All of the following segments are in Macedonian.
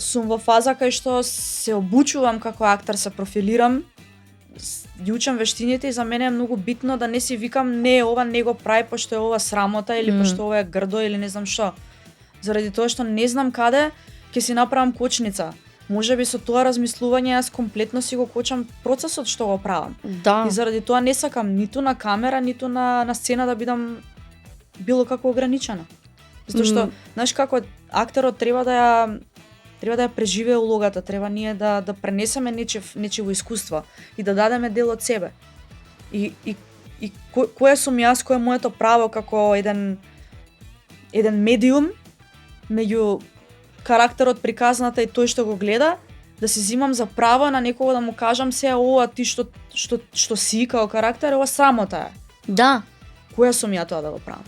сум во фаза кај што се обучувам како актер, се профилирам, ги учам вештините и за мене е многу битно да не си викам не, ова не го прави пошто е ова срамота или пошто ова е грдо или не знам што. Заради тоа што не знам каде ќе си направам кочница. Можеби со тоа размислување јас комплетно си го кочам процесот што го правам. Да. И заради тоа не сакам ниту на камера, ниту на сцена да бидам било како ограничена. Затоа што, знаеш како актерот треба да ја преживее улогата, треба ние да пренесеме нечиво искуство и да дадеме дел од себе. И кој сум јас, кој е моето право како еден медиум меѓу карактерот, приказната и тој што го гледа, да си зимам за право на некого да му кажам се ова ти што си како карактер, ова срамота е. Да. Која сум ја тоа да го правам?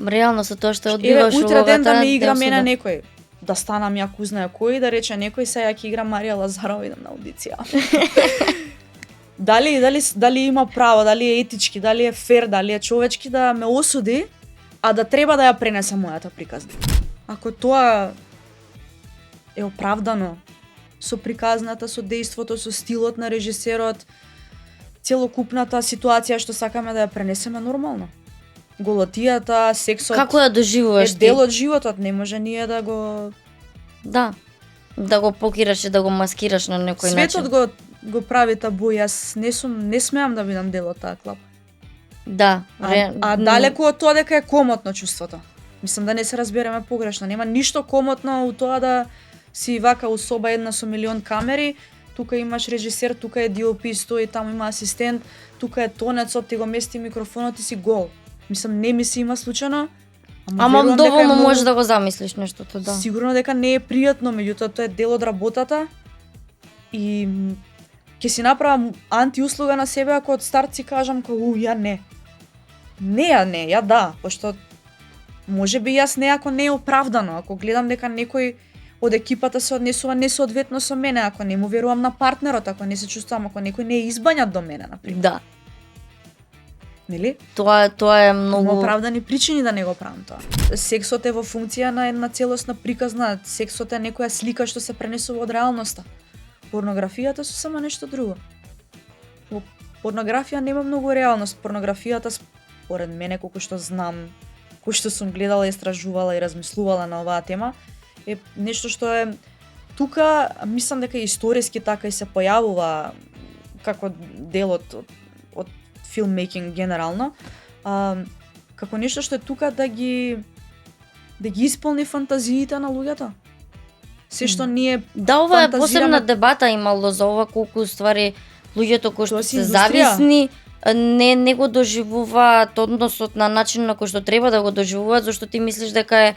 Реално со тоа што одбиваш улогата. Утре ден да ме игра мене некој. Да станам ја кузна кој, да рече некој сега ќе игра Марија Лазарова, идам на аудиција. Дали има право, дали е етички, дали е фер, дали е човечки да ме осуди, а да треба да ја пренесе мојата приказна. Ако тоа е оправдано со приказната, со дејството, со стилот на режисерот, целокупната ситуација што сакаме да ја пренесеме нормално. Голотијата, сексот. Како ја доживуваш ти? Е дел од животот, не може ние да го да го покираш и да го маскираш на некој начин. Светот го прави табу, јас не смеам да бидам дел од таа клапа. Да. А далеку од тоа дека е комотно чувството. Мислам да не се разбереме погрешно, нема ништо комотно у тоа да си вака у соба една со милион камери, тука имаш режисер, тука е DOP стои, таму има асистент, тука е тонецот, ти го мести микрофонот и си гол. Мислам, не ми се има случајно. Ама доволно можеш да го замислиш нештото, да. Сигурно дека не е пријатно, меѓутоа тоа е дел од работата и ќе си направам антиуслуга на себе ако од старт си кажам како ја не. Ја да, пошто можеби јас не ако не е оправдано, ако гледам дека некој од екипата се однесува несоодветно со мене, ако не му верувам на партнерот, ако не се чувствувам, ако некој не е избањат до мене, например. Да. Нели? Тоа е многу оправдани причини да не го правам тоа. Сексот е во функција на една целосна приказна, сексот е некоја слика што се пренесува од реалноста. Порнографијата со само нешто друго. Во порнографија нема многу реалност. Порнографијата според мене, колку што знам, кој што сум гледала, истражувала и размислувала на оваа тема, е нешто што е тука, мислам дека историски така и се појавува како дел од филммейкинг генерално, како нешто што е тука да ги исполни фантазиите на луѓето. Се што ние ова е посебна дебата имало за ова колку ствари луѓето кои што се зависни не го доживуваат односот на начин на кој што треба да го доживуваат, зашто ти мислиш дека е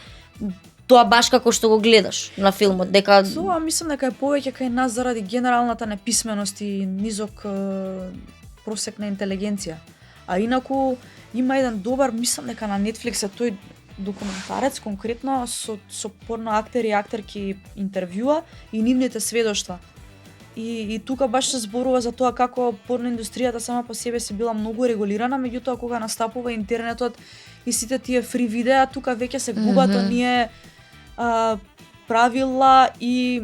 тоа баш како што го гледаш на филмот, дека тоа мислам дека е повеќе кај нас заради генералната неписменост и низок просек на интелигенција. А инаку има еден добар, мислам дека на Netflix е тој документарец конкретно со порно актери и актерки интервјуа и нивните сведоштва. И тука баш се зборува за тоа како порно индустријата сама по себе си била многу регулирана, меѓутоа кога настапува интернетот и сите тие фри видеа, тука веќе се губат оние правила и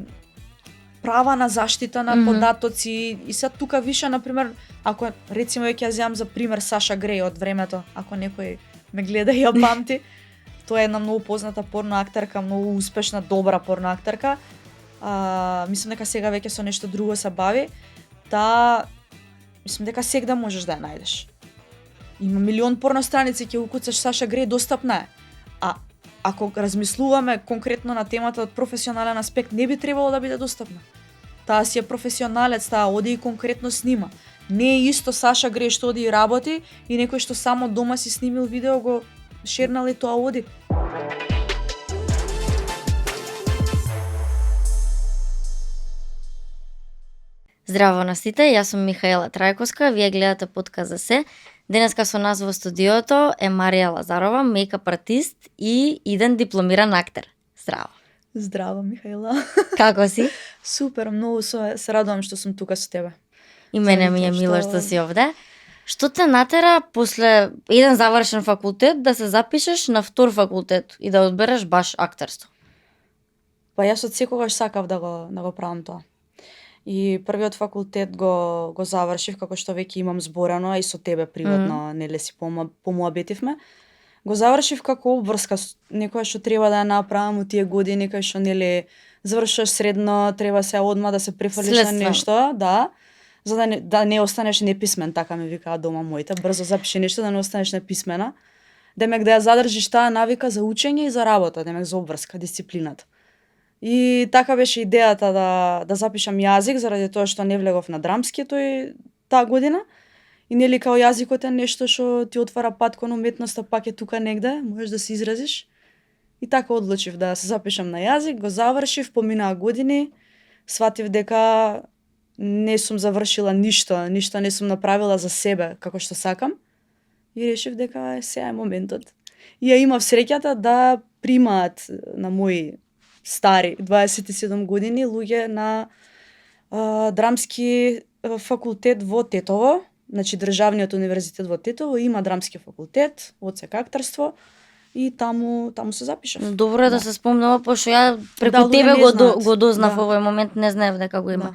права на заштита на податоци и се тука више, например, ако рецимо веќе ја земам за пример Саша Греј од времето, ако некој ме гледа и ја памти, тоа е една многу позната порно актерка, многу успешна, добра порно актерка. Мислам дека сега веќе со нешто друго се бави, мислам дека сегда можеш да ја најдеш. Има милион порно страници, ќе укуцаш Саша Греј, достапна е. А ако размислуваме конкретно на темата од професионален аспект, не би требало да биде достапна. Таа си е професионалец, таа оди и конкретно снима. Не е исто Саша Греј што оди и работи и некој што само дома си снимил видео, го шернал и тоа оди. Здраво на сите, јас сум Михаела Трајковска, вие гледате подкаст за се. Денеска со нас во студиото е Марија Лазарова, мејкап артист и иден дипломиран актер. Здраво. Здраво, Михаела. Како си? Супер, многу се радувам што сум тука со тебе. И мене ми е мило што си овде. Што те натера после еден завршен факултет да се запишеш на втор факултет и да одбереш баш актерство? Па јас од секогаш сакав да го правам тоа. И првиот факултет го завршив, како што веќе имам зборено, и со тебе приватно, нели си помуабетивме. Го завршив како обврска, некоја што треба да ја направам у тие години, кај што нели завршуваш средно, треба се одма да се префрлиш на нешто, да, за да не останеш неписмен, така ми викаат дома моите, брзо запиши нешто да не останеш неписмена. Демек да ја задржиш таа навика за учење и за работа, демек за обврска, дисциплината. И така беше идејата да запишам јазик, заради тоа што не влегов на драмски таа година. И нели као јазикот е нешто што ти отвара пат кон уметноста, пак е тука негде, можеш да се изразиш. И така одлучив да се запишам на јазик, го завршив, поминаа години, сватив дека не сум завршила ништо не сум направила за себе како што сакам. И решив дека сега е моментот. И ја имав среќата да примаат на мои стари 27 години луѓе на драмски факултет во Тетово, значи Државниот универзитет во Тетово има драмски факултет, оцек актерство, и таму се запишав. Добро е да се спомнува, пошто ја преку тебе го дознав овој момент, не знаев дека го има.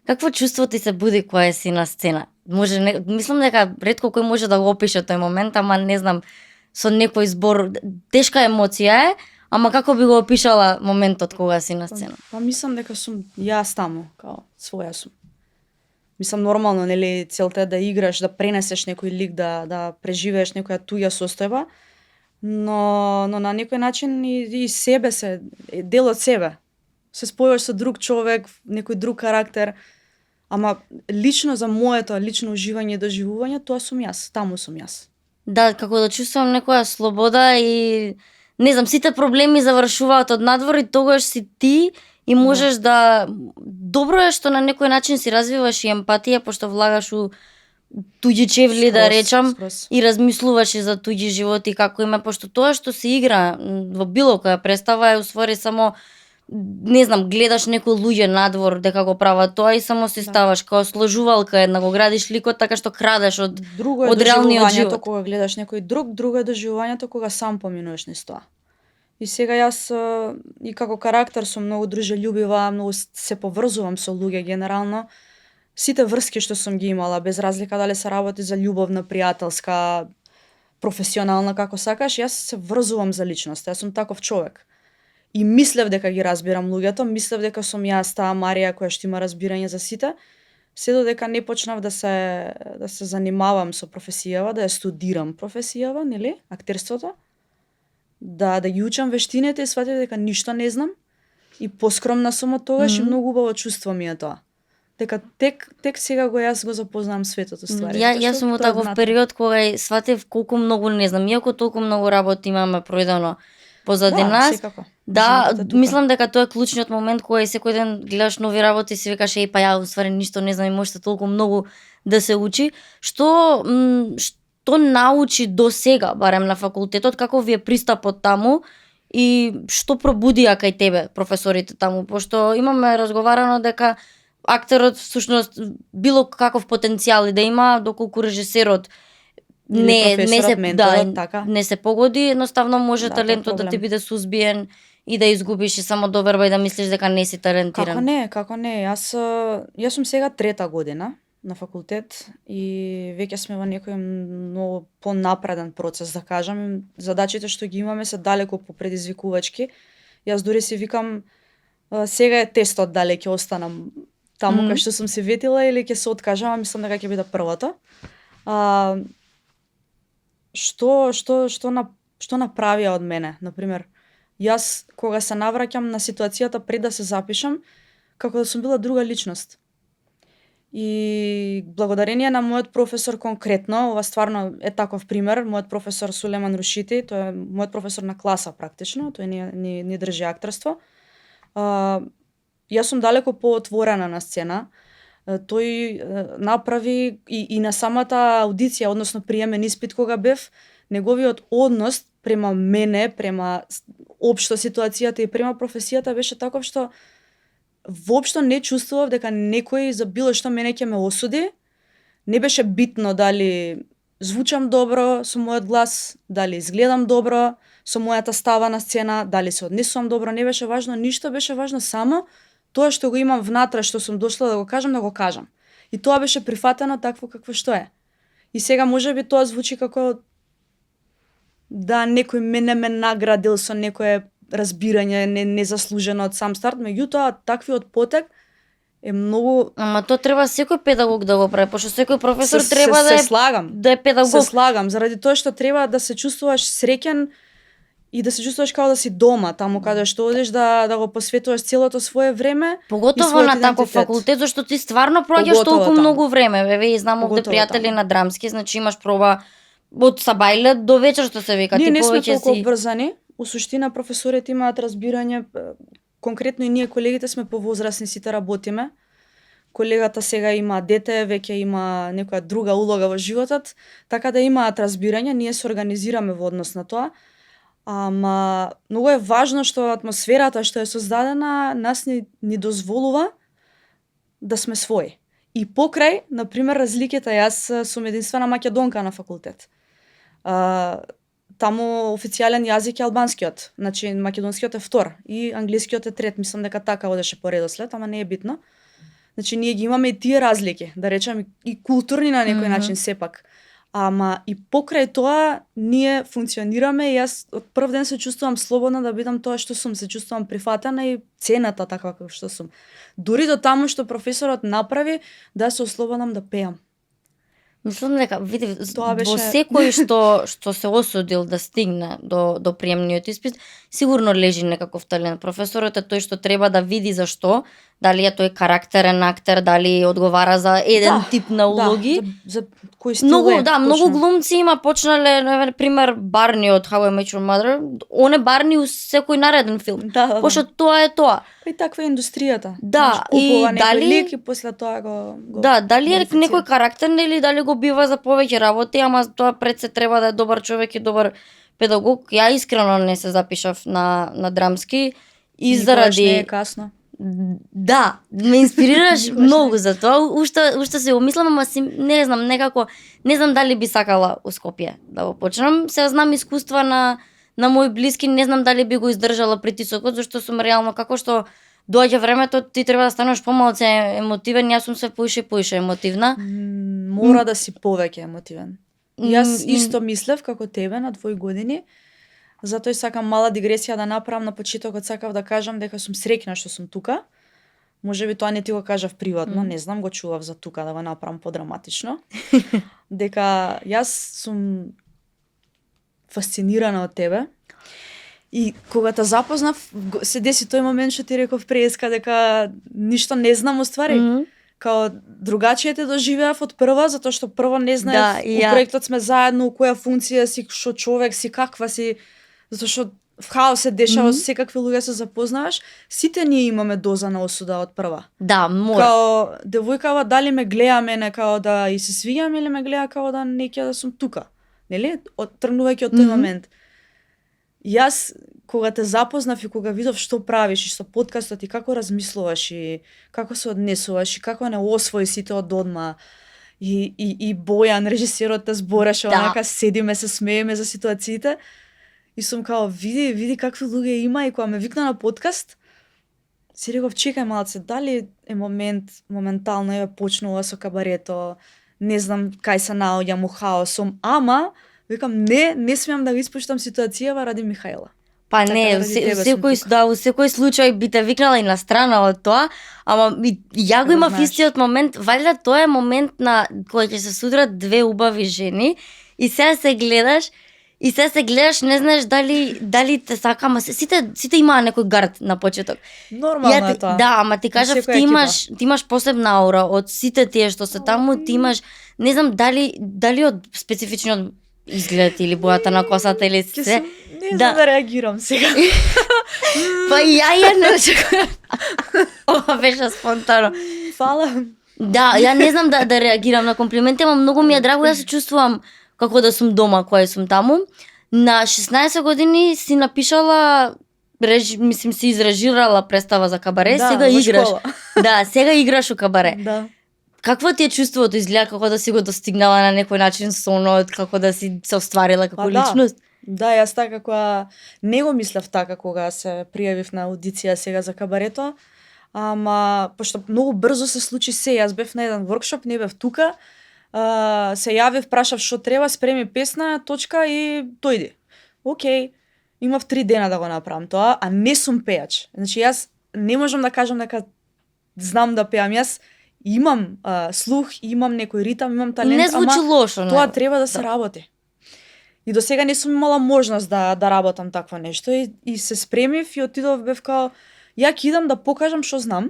Какво чувство ти се буди кога си на сцена? Мислам дека ретко кој може да го опише тој момент, ама не знам, со некој збор, тешка емоција е, ама како би го опишала моментот кога си на сцена? Па мислам дека сум јас таму, као своја сум. Мислам нормално, нели, целта е да играш, да пренесеш некој лик, да преживееш некоја туѓа состојба, но на некој начин и себе се, дел од себе. Се спојуваш со друг човек, некој друг карактер, ама лично за моето лично уживање и доживување, тоа сум јас, таму сум јас. Да, како да чувствувам некоја слобода и не знам, сите проблеми завршуваат од надвор и тогаш си ти и можеш да добро е што на некој начин си развиваш и емпатија, пошто влагаш у туѓи чевли, да речам, и размислуваш и за туѓи животи како има, пошто тоа што се игра во било која представа е уствари само, не знам, гледаш некои луѓе надвор дека го прават тоа и само си ставаш као сложувалка една, го градиш ликот така што крадеш од реалниот живот. Кога гледаш некој друго е доживувањето кога сам поминуваш низ тоа. И сега јас и како карактер сум многу дружелюбива, многу се поврзувам со луѓе генерално. Сите врски што сум ги имала, без разлика дали се работи за љубовна, пријателска, професионална, како сакаш, јас се врзувам за личност. Јас сум таков човек. И мислев дека ги разбирам луѓето, мислев дека сум јас таа Марија која што има разбирање за сите, се додека не почнав да се занимавам со професијава, да ја студирам професијава, нели, актерството, да ги учам вештините и сватив дека ништо не знам и поскромна сум од тогаш и многу убаво чувство ми е тоа. Дека тек сега јас го запознавам светот уствари. Јас сум во таков период кога сватив колку многу не знам, иако толку многу работа имаме пројдено позади нас. Секако. Да, мислам дека тоа е клучниот момент кога и секој ден гледаш нови работи и си викаш па ја уствари ништо не знам и може толку многу да се учи. Што научи до сега, барем на факултетот, како ви е пристапот таму и што пробудија кај тебе професорите таму, пошто имаме разговарано дека актерот всушност било каков потенцијал и да има, доколку режисерот не се погоди, едноставно може талентот да ти биде сузбиен и да изгубиш и само доверба и да мислиш дека не си талентиран. Како не, јас сум сега 3-та година на факултет и веќе сме во некој многу понапреден процес, да кажам. Задачите што ги имаме се далеку попредизвикувачки. Јас дури си викам сега е тестот дали ќе останам таму кај што сум се ветила или ќе се откажам, мислам дека ќе биде првото. Што направија од мене, например, јас кога се навраќам на ситуацијата пред да се запишам, како да сум била друга личност. И благодарение на мојот професор конкретно, ова стварно е таков пример, мојот професор Сулеман Рушити, тој е мојот професор на класа практично, тој ни држи актерство. Јас сум далеко поотворена на сцена. Тој направи и на самата аудиција, односно приемен испит кога бев, неговиот однос према мене, према општо ситуацијата и према професијата беше таков што воопшто не чувствував дека некој за било што мене ќе ме осуди. Не беше битно дали звучам добро со мојот глас, дали изгледам добро со мојата става на сцена, дали се однесувам добро, не беше важно ништо, беше важно само тоа што го имам внатре, што сум дошла да го кажам. И тоа беше прифатено такво какво што е. И сега можеби тоа звучи како да некој мене ме наградил со некое разбирање незаслужено од сам старт, меѓутоа таквиот потек е многу. Ама тоа треба секој педагог да го прави, пошто секој професор треба да е да е педагог. Се слагам, заради тоа што треба да се чувствуваш среќен и да се чувствуваш како да си дома, таму каде што одиш да го посветуваш целото свое време. Поготово на таков факултет, зашто ти стварно проаѓаш толку многу време. Ве знам овде пријатели на драмски, значи имаш проба од сабајле до вечер што се вика. Ние не сме толку обврзани. У суштина професорите имаат разбирање, конкретно и ние колегите сме повозрасни, сите работиме. Колегата сега има дете, веќе има некоја друга улога во животот, така да имаат разбирање, ние се организираме во однос на тоа. Ама многу е важно што атмосферата што е создадена нас ни дозволува да сме своји. И покрај, например, разликите, јас сум единствена македонка на факултет. Таму официјален јазик е албанскиот, значи македонскиот е втор и англискиот е трет, мислам дека така одеше по редослед, ама не е битно. Значи ние ги имаме и тие разлики, да речем и културни на некој начин сепак. Ама и покрај тоа ние функционираме и јас од прв ден се чувствувам слободна да бидам тоа што сум, се чувствувам прифатена и цената така како што сум. Дури до таму што професорот направи да се ослободам да пеам. Мислам дека види во секој што се осудил да стигне до приемниот испит, сигурно лежи некаков талент. Професорот е тој што треба да види зашто, дали е тој карактерен актер, дали одговара за еден тип на улоги. За кој стил е. Многу глумци има почнале, например, Барни од How I Met Your Mother, он е Барни у секој нареден филм. Пошто тоа е тоа. И таква е индустријата. Да, и дали лик и после тоа го Да, дали е некој карактер или дали го бива за повеќе работи, ама тоа пред се треба да е добар човек и добар педагог. Ја искрено не се запишав на драмски и заради не е касно. Да, ме инспирираш многу за тоа. Уште се го мислам, ама не знам, некако не знам дали би сакала у Скопје да го почнам. Се знам искуства на мои блиски, не знам дали би го издржала притисокот, зашто сум реално како што доаѓа времето, ти треба да станеш помалку емотивен, јас сум се поише емотивна. Мора да си повеќе емотивен. Јас исто мислев како тебе на твои години. Затоа сакам мала дигресија да направам на почетокот, сакав да кажам дека сум среќна што сум тука. Можеби тоа не ти го кажав приватно, не знам, го чував за тука да го направам подраматично. Дека јас сум фасцинирана од тебе. И кога те запознав, се деси тој момент што ти реков преска дека ништо не знам уствари. Као другачие те доживеав од прва, затоа што прво не знаев, у проектот сме заедно, у која функција си, што човек си, каква си, затоа што в хаос се дешава, секакви луѓе се запознаваш, сите ние имаме доза на осуда од прва. Да, мора. Као девојкава дали ме гледа мене као да и се свиѓам или ме гледа као да не ќе да сум тука. Нели? Тргнувајќи од тој момент. Јас кога те запознав и кога видов што правиш и со подкастот и како размислуваш и како се однесуваш и како не освои сите од одма и Бојан режисерот те збореше онака, седиме се смееме за ситуациите и сум као види какви луѓе има и кога ме викна на подкаст си реков чекај малце, дали е моментално е почнува со кабарето, не знам кај се наоѓам у хаосом, ама викам не смеам да го испуштам ситуацијава ради Михаела. Па не, у секој случај би те викнала и на страна од тоа, ама ја го имав истиот момент, валјда тоа е момент на кој ќе се судрат две убави жени и сега се гледаш, не знаеш дали те сака, ама сите имаа некој гард на почеток. Нормално е тоа. Да, ама ти кажав, ти имаш посебна аура од сите тие што се таму, ти имаш, не знам дали од специфичниот изглед или бојата на косата или се. Не знам да реагирам сега. Па ја не очекувам. Ова беше спонтано. Фала. Да, ја не знам да реагирам на комплименти, ама многу ми е драго, јас се чувствувам како да сум дома кога сум таму. На 16 години си напишала, си изрежирала представа за кабаре, сега играш. Да, сега играш у кабаре. Да. Какво ти е чувството, изгледа како да си го достигнала на некој начин сонот, како да си се остварила како личност? Да, јас така кога не го мислев така кога се пријавив на аудиција сега за кабарето, ама пошто многу брзо се случи се, јас бев на еден воркшоп, не бев тука, се јавив, прашав што треба, спреми песна, точка и дојди. Океј, имав 3 дена да го направам тоа, а не сум пејач. Значи јас не можам да кажам дека знам да пеам, јас имам слух, имам некој ритам, имам талент, Не звучи лошо, тоа не. треба да се работи. И до сега не сум имала можност да работам такво нешто и се спремив и отидов, бев као ја ќе идам да покажам што знам,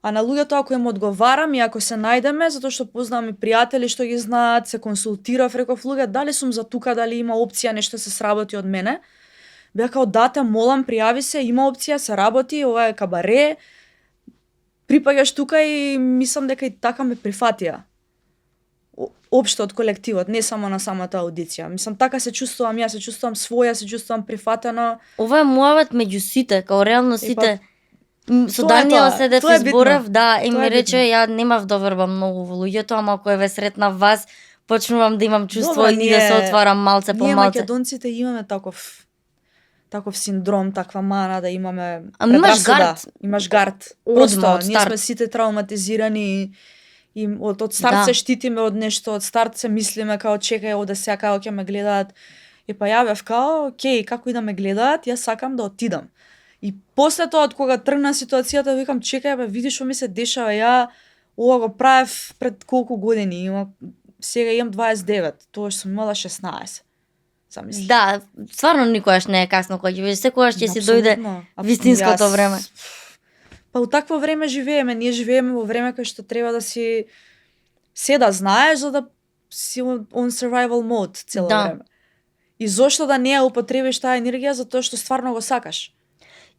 а на луѓето ако им одговарам и ако се најдеме, затоа што познавам и пријатели што ги знаат, се консултирав, реков луѓе, дали сум за тука, дали има опција нешто се сработи од мене. Беа као да те молам, пријави се, има опција, се работи, ова е кабаре, припаѓаш тука и мислам дека и така ме прифатија. Општо од колективот, не само на самата аудиција. Мислам, така се чувствувам, јас се чувствувам своја, се чувствувам прифатена. Ова е муавет меѓу сите, као реално сите. Со тоа е Даниела тоа, седев тоа е и зборав, битно. да, и Тоа ми е рече, битно. ја немав да вербам многу во луѓето, ама ако ве сретнав вас, почнувам да имам чувство Добра, и да се отварам малце по Ние малце. македонците имаме таков синдром, таква мана да имаме Ама имаш предрасуда. гард. Имаш гард. Одма, Просто од ние старт. сме сите травматизирани и од старт Да. се штитиме од нешто, од старт се мислиме као чекај оде сега како ќе ме гледаат. И па ја бев као, окей, како и да ме гледаат, јас сакам да отидам. И после тоа, од кога тргна ситуацијата, викам, чекај бе, видиш што ми се дешава, ја ова го правев пред колку години, сега имам 29, тоа што сум имала 16. Замисли. Да, стварно никогаш не е касно кога ќе видиш, секогаш ќе си дојде Апсолутно. вистинското Јас- време. Па у такво време живееме, ние живееме во време кое што треба да си се да знаеш за да си on survival mode цело Да. време. И зошто да не ја употребиш таа енергија затоа што стварно го сакаш.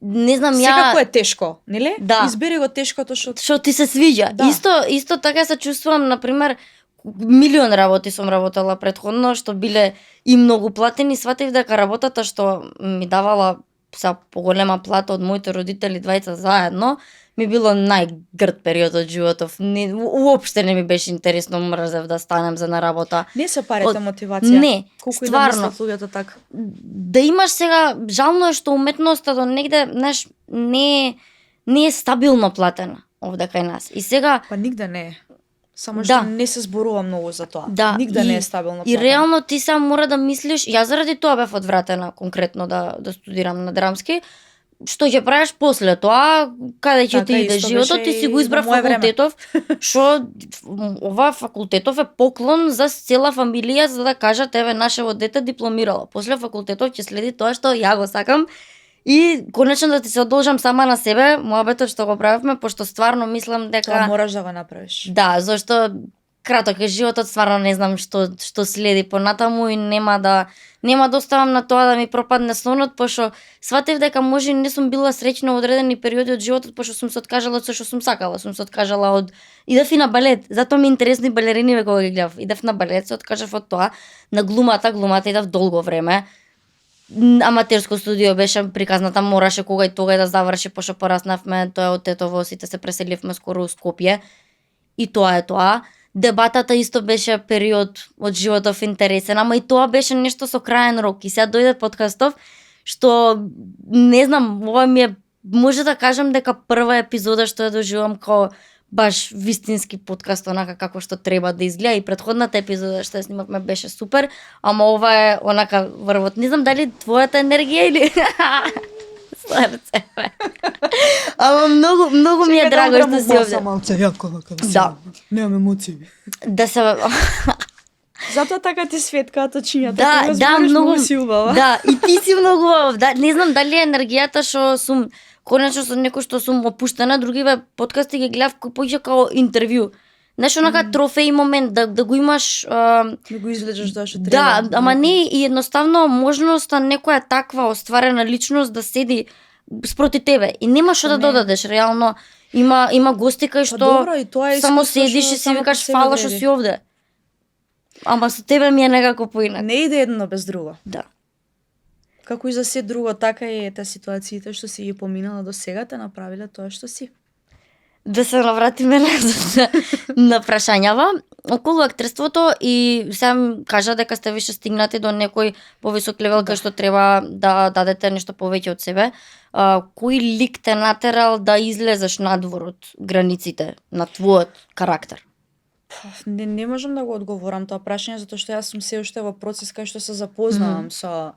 Не знам, Секако ја е тешко, нели? Да. Избери го тешкото што ти се свиѓа. Да. Исто така се чувствувам, на пример, милион работи сум работела претходно, што биле и многу платени, сватив дека работата што ми давала са поголема плата од моите родители двајца заедно, ми било најгрд период од животов. Уопште не ми беше интересно, мрзев да станем за на работа. Не се парите Од- мотивација. Не, Колку и да стварно. мислат луѓето така. Да имаш сега, жално е што уметноста до негде, знаеш, не е стабилно платена овде кај нас. И сега Па нигде не е. Само Да. што не се зборува многу за тоа. Да, Нигде не е стабилно И платено. реално ти сам мора да мислиш, јас заради тоа бев одвратена конкретно да студирам на драмски, што ќе правиш после тоа, каде ќе Така ти иде исто животот, беше ти си и го во избрав мое време. факултетов, што ова факултетов е поклон за цела фамилија за да кажат еве нашево дете дипломирало. После факултетов ќе следи тоа што ја го сакам и конечно да ти се одолжам сама на себе, муабетот што го правевме, пошто стварно мислам Тоа дека мораш да го направиш. да, зашто краток е животот, стварно не знам што следи понатаму и нема да оставам на тоа да ми пропадне сонот, пошто сватив дека може не сум била среќна во одредени периоди од животот, пошто сум се откажала од се што сум сакала, сум се откажала од идев и на балет, затоа ми е интересни балерини кога ги гледав. Идев на балет, се откажав од тоа, на глумата идев долго време. Аматерско студио беше приказната, мораше кога и тога да заврши, пошто пораснавме, тоа е од Тетово, сите се преселивме скоро у Скопје. И тоа е тоа. Дебатата исто беше период од животов интересен, ама и тоа беше нешто со краен рок. И сега дојде подкастов, што не знам, ова ми е, може да кажам дека прва епизода што ја доживам као баш вистински подкаст, онака како што треба да изгледа, и претходната епизода што ја снимавме беше супер, ама ова е онака врвот. Не знам дали твојата енергија или срце. Ама многу ми е драго што си овде. Малце јако вака Да. Немам емоции. Да се Затоа така ти светкаат очињата. Да, кога да, збориш, многу си убава. Да, и ти си многу убав. Да, не знам дали е енергијата што сум конечно со некој што сум опуштена, другиве подкасти ги гледав поише као интервју. Знаеш, онака трофеј момент да го имаш Да го извлечеш тоа што треба. да, ама не и едноставно можноста некоја таква остварена личност да седи спроти тебе и нема што да Не. додадеш, реално има гости кај Па што добро, и тоа е само искуство седиш што и си само по викаш себе фала што вреди. си овде. Ама со тебе ми е некако поинак. Не иде едно без друго. Да. Како и за се друго, така и ете ситуациите што си ги поминала до сега те направиле тоа што си. Да се навратиме назад на прашањава. околу актерството и сега кажа дека сте више стигнати до некој повисок левел кај што треба да дадете нешто повеќе од себе. Кој лик те натерал да излезеш надвор од границите на твојот карактер? Не можам да го одговорам тоа прашање затоа што јас сум се уште во процес кај што се запознавам со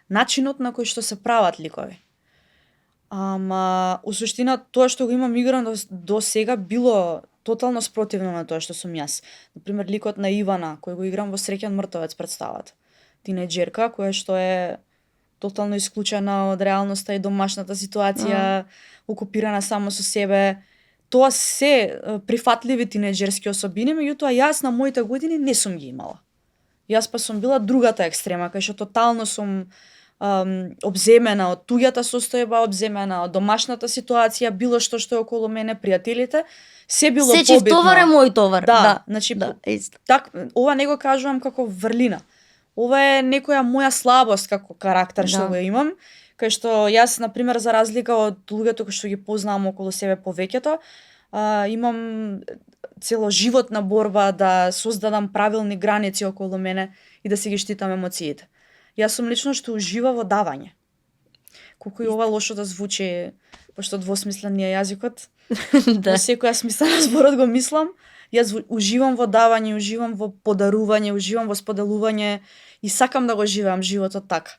начинот на кој што се прават ликови. Ама, у суштина, тоа што го имам играно до сега било тотално спротивно на тоа што сум јас. Например, ликот на Ивана, кој го играм во Среќен мртовец представата. Тинеџерка, која што е тотално исклучена од реалноста и домашната ситуација, окупирана само со себе. Тоа се прифатливи тинеџерски особини, меѓутоа јас на моите години не сум ги имала. Јас па сум била другата екстрема, кај што тотално сум обземена од туѓата состојба, обземена од домашната ситуација, било што е околу мене, пријателите, се било побитно. Сечив товар е мој товар. Да, значи, исто. Так, ова не го кажувам како врлина. Ова е некоја моја слабост како карактер што го имам, кај што јас, например, за разлика од луѓето кои што ги познавам околу себе повеќето, имам целоживотна борба да создадам правилни граници околу мене и да си ги штитам емоциите. Јас сум лично што ужива во давање. Колку и ова лошо да звучи, пошто двосмислен е јазикот, во секоја смисла на зборот го мислам, јас уживам во давање, уживам во подарување, уживам во споделување и сакам да го живеам животот така.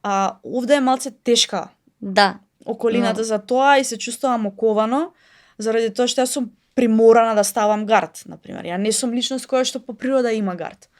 А овде е малце тешка околината за тоа и се чувствувам оковано, заради тоа што јас сум приморана да ставам гард, например. Ја не сум личност која што по природа има гард.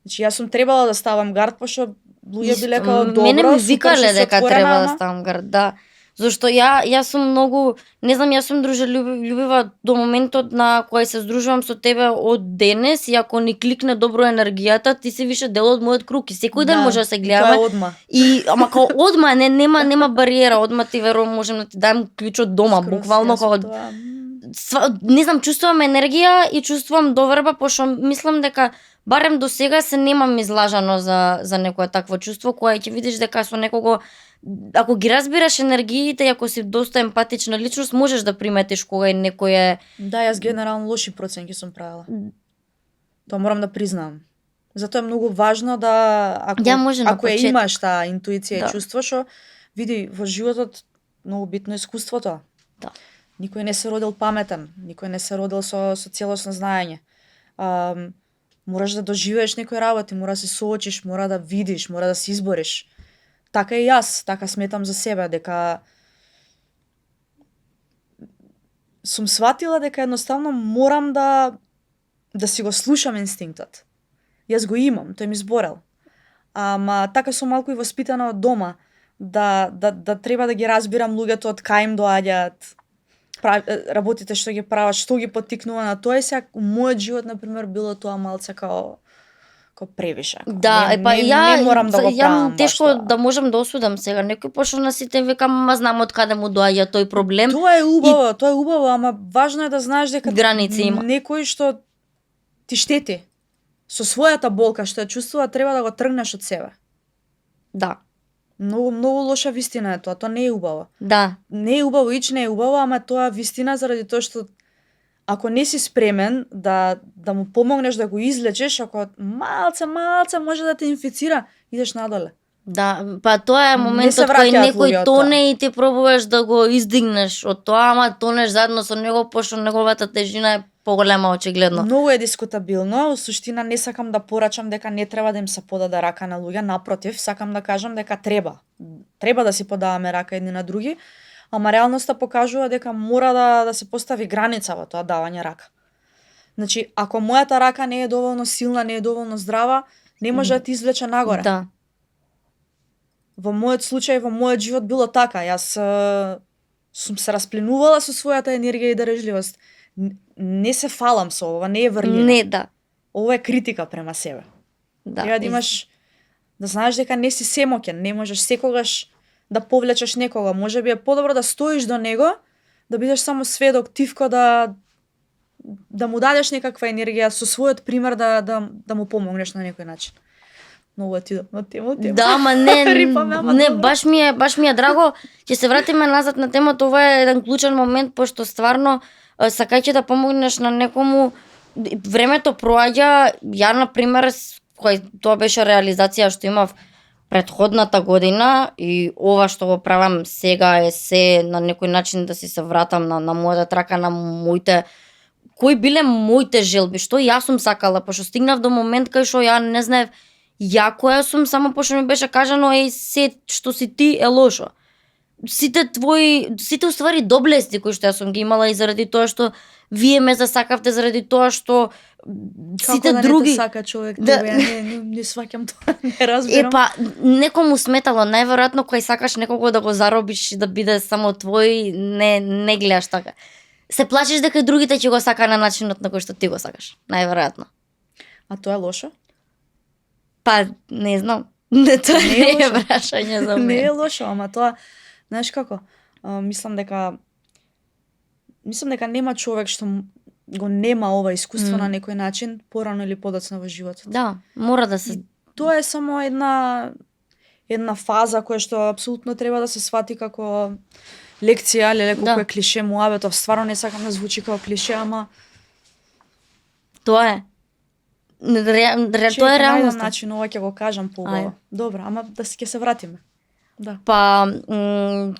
Значи, јас сум требала да ставам гард, пошто луѓе биле као добро, мене ми викале дека треба да ама ставам гард, да. Зошто јас сум многу, не знам, јас сум дружелюбива до моментот на кој се здружувам со тебе од денес и ако ни кликне добро енергијата, ти си више дел од мојот круг и секој ден може да се гледаме. Тоа е одма. И ама као одма, нема бариера, одма ти верувам можам да ти дадам клучот дома, буквално као не знам, чувствувам енергија и чувствувам доверба, пошто мислам дека барем до сега се немам излажано за некое такво чувство, кое ќе видиш дека со некого, ако ги разбираш енергиите и ако си доста емпатична личност, можеш да приметиш кога некој е... Да, јас генерално лоши проценки сум правила. Тоа морам да признам. Затоа е многу важно да, ако имаш таа интуиција и чувство, што види, во животот многу битно е искуството. Да. Никој не се родил паметен, никој не се родил со целосно знаење. Мораш да доживееш некои работи, мора да се соочиш, мора да видиш, мора да се избориш. Така и јас, така сметам за себе, дека сум сватила дека едноставно морам да си го слушам инстинктот. Јас го имам, тој ми зборел. Ама така сум малку и воспитана од дома, да треба да ги разбирам луѓето од кај им доаѓаат, работите што ги прават, што ги поттикнува на тоа и сега у мојот живот, например, било тоа малце као превише. Да, не морам да го правам. Тешко да можам да осудам сега некој, пошто на сите викам, ама знам од каде му доаѓа тој проблем. Тоа е убаво, тоа е убаво, ама важно е да знаеш дека граници има. Некој што ти штети со својата болка што ја чувствува, треба да го тргнеш од себе. Да. Многу лоша вистина е тоа не е убаво. Да. Не е убаво, не е убаво, ама тоа вистина заради тоа што ако не си спремен да му помогнеш да го излечеш, ако малце може да те инфицира, идеш надоле. Да, па тоа е моментот кој некој тоне и ти пробуваш да го издигнеш од тоа, ама тонеш заедно со него, пошто неговата тежина е поголема очигледно. Многу е дискутабилно, у суштина не сакам да порачам дека не треба да им се подаде рака на луѓе, напротив, сакам да кажам дека треба. Треба да си подаваме рака едни на други, ама реалноста покажува дека мора да се постави граница во тоа давање рака. Значи, ако мојата рака не е доволно силна, не е доволно здрава, не може да ти извлече нагоре. Да. Во мојот случај, во мојот живот било така. Јас сум се распленувала со својата енергија и дарежливост. Не се фалам со ова, не е врлина. Не, да. Ова е критика према себе. Да. Треба да имаш, да знаеш дека не си семоќен, не можеш секогаш да повлечеш некого. Може би е подобро да стоиш до него, да бидеш само сведок, тивко да му дадеш некаква енергија, со својот пример да му помогнеш на некој начин. Многу отидов на тема. Да, ама не, баш ми е драго. Ќе се вратиме назад на темата. Ова е еден клучен момент, пошто стварно сакајќи да помогнеш на некому, времето проаѓа, ја на пример кој тоа беше реализација што имав претходната година и ова што го правам сега е се на некој начин да се вратам на мојата трака, на моите кои биле моите желби, што јас сум сакала, пошто стигнав до момент кај што ја не знаев ја која сум, само пошто ми беше кажано се што си ти е лошо. Сите уствари доблести кои што јас сум ги имала и заради тоа што вие ме засакавте, заради тоа што сите како други... Како да не те сака човек, ја не сваќам тоа, не разбирам. Епа, некому сметало, најверојатно кога сакаш некого да го заробиш и да биде само твој, не гледаш така. Се плачеш дека другите ќе го сака на начинот на кој што ти го сакаш, најверојатно. А тоа е лошо? Па, не знам. Тоа не е прашање за мене. Не е лошо, ама тоа, знаеш како, мислам дека нема човек што го нема ова искуство на некој начин, порано или подоцна во животот. Да, мора да се... Тоа е само една фаза која што апсолутно треба да се свати како лекција, или колку е клише муабетов, стварно не сакам да звучи како клише, ама тоа е. Тоа е реалноста. На начин ова ќе го кажам поубаво. Добро, ама ќе се вратиме. Да. Па,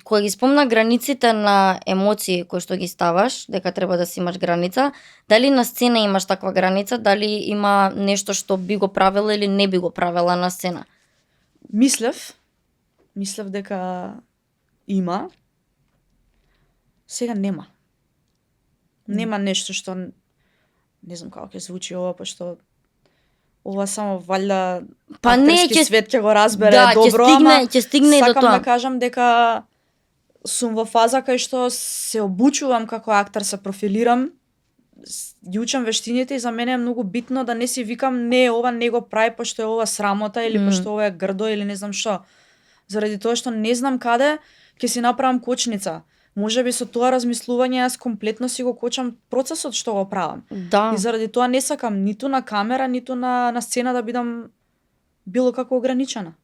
кога ги спомна границите на емоции кои што ги ставаш, дека треба да си имаш граница, дали на сцена имаш таква граница, дали има нешто што би го правела или не би го правела на сцена? Мислев дека има. Сега нема. Нема нешто што не знам како ќе звучи ова, пошто ова само валјда актерски свет ќе го разбере добро, ќе стигне и до тоа. Сакам да кажам дека сум во фаза кај што се обучувам како актер, се профилирам, ги учам вештините и за мене е многу битно да не си викам не, ова не го прави пошто е ова срамота или пошто ова е грдо или не знам што. Заради тоа што не знам каде ќе си направам кочница. Можеби со тоа размислување јас комплетно си го кочам процесот што го правам. Да. И заради тоа не сакам ниту на камера, ниту на сцена да бидам било како ограничена.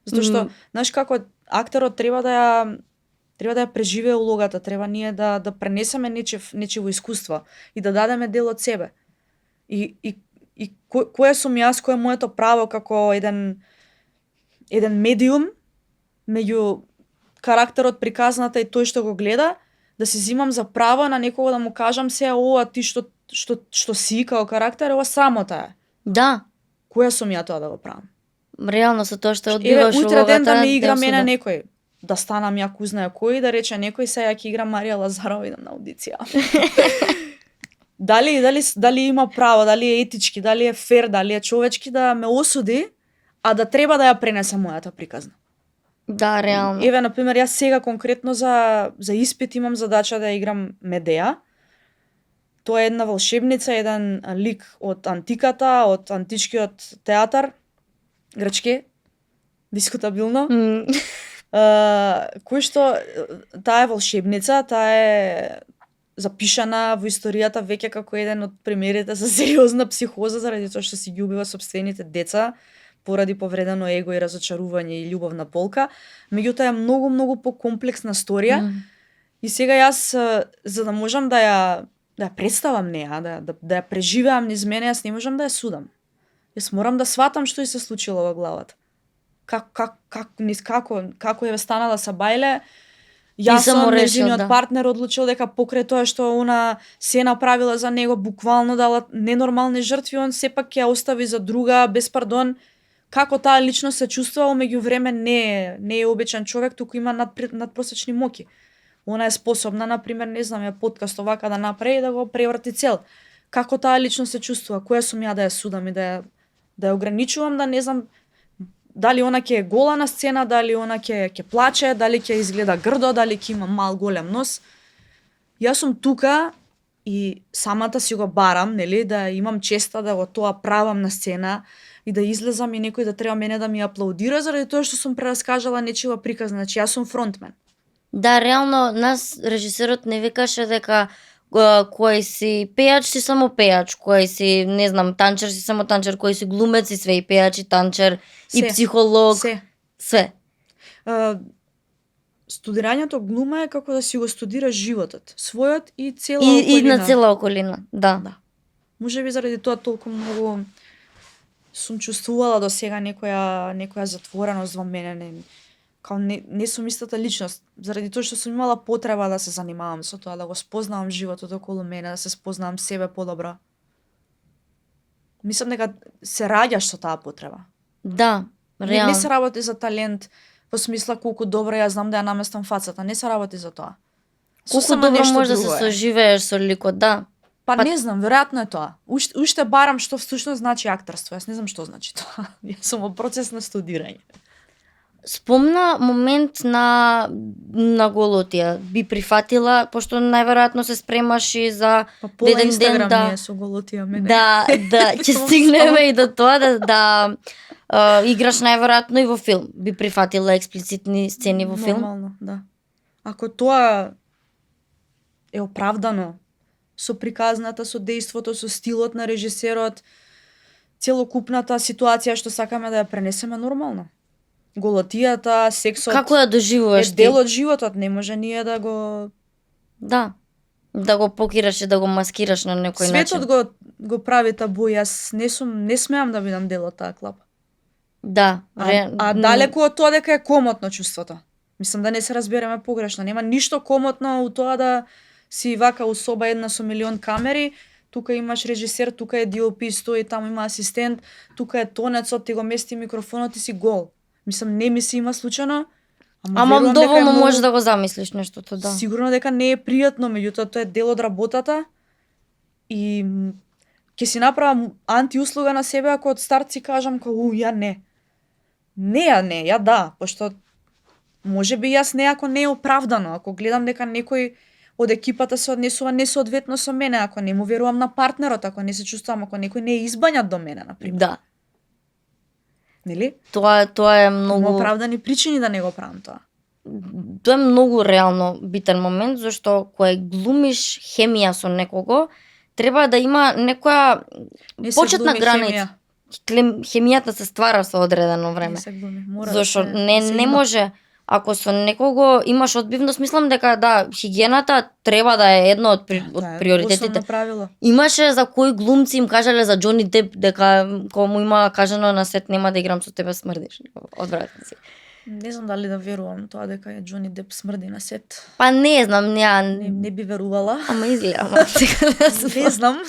Затоа што, знаеш како, актерот треба да ја преживее улогата, треба ние да пренесеме нечиво искуство и да дадеме дел од себе. И кој сум јас, кој е моето право како еден медиум меѓу карактерот, приказната и тој што го гледа, да се зимам за право на некого да му кажам се ова ти што си како карактер, ова срамота е. Да. Која сум ја тоа да го правам? Реално со тоа што одбиваш улогата. Утре ден да ме игра мене некој, да станам ја кузна кој, да рече некој се ја ќе играм Марија Лазарова, идам на аудиција. Дали има право, дали е етички, дали е фер, дали е човечки да ме осуди, а да треба да ја пренесе мојата приказна. Да, реално. Еве, например, јас сега конкретно за испит имам задача да играм Медеја. Тоа е една волшебница, еден лик од антиката, од античкиот театар, грчки, дискутабилно. Кој што таа е волшебница, таа е запишана во историјата веќе како еден од примерите за сериозна психоза заради тоа што си ги убива сопствените деца поради повредено его и разочарување и љубовна болка. Меѓутоа е многу покомплексна сторија. И сега јас за да можам да ја представам неа, да ја преживеам низ мене, јас не можам да ја судам. Јас морам да сватам што и се случило во главата. Како е станала са бајле, јас сум нејзиниот партнер одлучил дека покрај тоа што она се направила за него, буквално дала ненормални жртви, он сепак ќе остави за друга без пардон. Како таа личност се чувствува, меѓу време не е обичен човек, туку има надпросечни моки. Она е способна, например, не знам, подкаст овака да направи и да го преврати цел. Како таа личност се чувствува, која сум ја да ја судам и да ја ограничувам, да не знам дали она ќе е гола на сцена, дали она ќе плаче, дали ќе изгледа грдо, дали ќе има мал голем нос. Јас сум тука и самата си го барам, нели, да имам честа да го тоа правам на сцена и да излезам и некој да треба мене да ми аплаудира заради тоа што сум прераскажала нечива приказна, значи јас сум фронтмен. Да, реално нас режисерот не викаше дека кој си пејач си само пејач, кој си, не знам, танчер си само танчер, кој си глумец и све, и пејач, и танчер, и психолог, све. Студирањето глума е како да си го студираш животот, својот и цела околина. И на цела околина, да. Можеби заради тоа толку многу сум чувствувала до сега некоја затвореност во мене, не сум истата личност, заради тоа што сум имала потреба да се занимавам со тоа, да го спознавам животот околу мене, да се спознавам себе подобро. Мислам дека се раѓаш со таа потреба. Да, Не реално. се работи за талент во смисла колку добро ја знам да ја наместам фацата, не се работи за тоа. Колку Сосема добро нешто може да се друго е. соживееш со ликот, да. Па Па- не знам, веројатно е тоа. Уште барам што всушност значи актерство. Јас не знам што значи тоа. Јас сум во процес на студирање. Спомна момент на Голотија. Би прифатила, пошто најверојатно се спремаш и за Па пола еден ден Инстаграм да- ми е со голотија мене. да ќе стигнеме и до тоа да играш најверојатно и во филм. Би прифатила експлицитни сцени во филм? Нормално, да. Ако тоа е оправдано со приказната, со дејството, со стилот на режисерот, целокупната ситуација што сакаме да ја пренесеме, нормално. Голотијата, сексот Како ја доживуваш е ти? дел од животот, не може ние да го Да. Да го покираш и да го маскираш на некој начин. Светот го прави табу, јас не смеам да бидам дел од таа клапа. Да. А далеку од тоа дека е комотно чувството. Мислам да не се разбереме погрешно. Нема ништо комотно у тоа да си вака у соба една со милион камери, тука имаш режисер, тука е DOP, стои таму има асистент, тука е тонецот, ти го мести микрофонот и си гол. Мислам не ми се има случајно. Ама верувам дека е доволно многу- можеш да го замислиш нештото, да. Сигурно дека не е пријатно, меѓутоа тоа е дел од работата и ќе си направам антиуслуга на себе ако од старт си кажам како ја не. Не, ја да, пошто можеби јас не ако не е оправдано, ако гледам дека некој од екипата се однесува несоодветно со мене, ако не му верувам на партнерот, ако не се чувствувам, ако некој не е избањат до мене, например. Да. Нели? Тоа е Има многу оправдани причини да не го правам тоа. тоа е многу реално битен момент, зашто кога глумиш хемија со некого, треба да има некоја Не се почетна глуми граница. хемија. Хемијата се ствара со одредено време. Не се глуми. Мора Зашто да се, не да се не има. може ако со некого имаш одбивност, мислам дека да, хигиената треба да е едно од Тоа е приоритетите. основно правило. Имаше за кои глумци им кажале за Џони Деп дека кога му има кажано на сет нема да играм со тебе смрдиш. Одвратен си. Не знам дали да верувам тоа дека е Џони Деп смрди на сет. Па не знам, Не би верувала. ама изгледа, ама сега да знам. Не знам.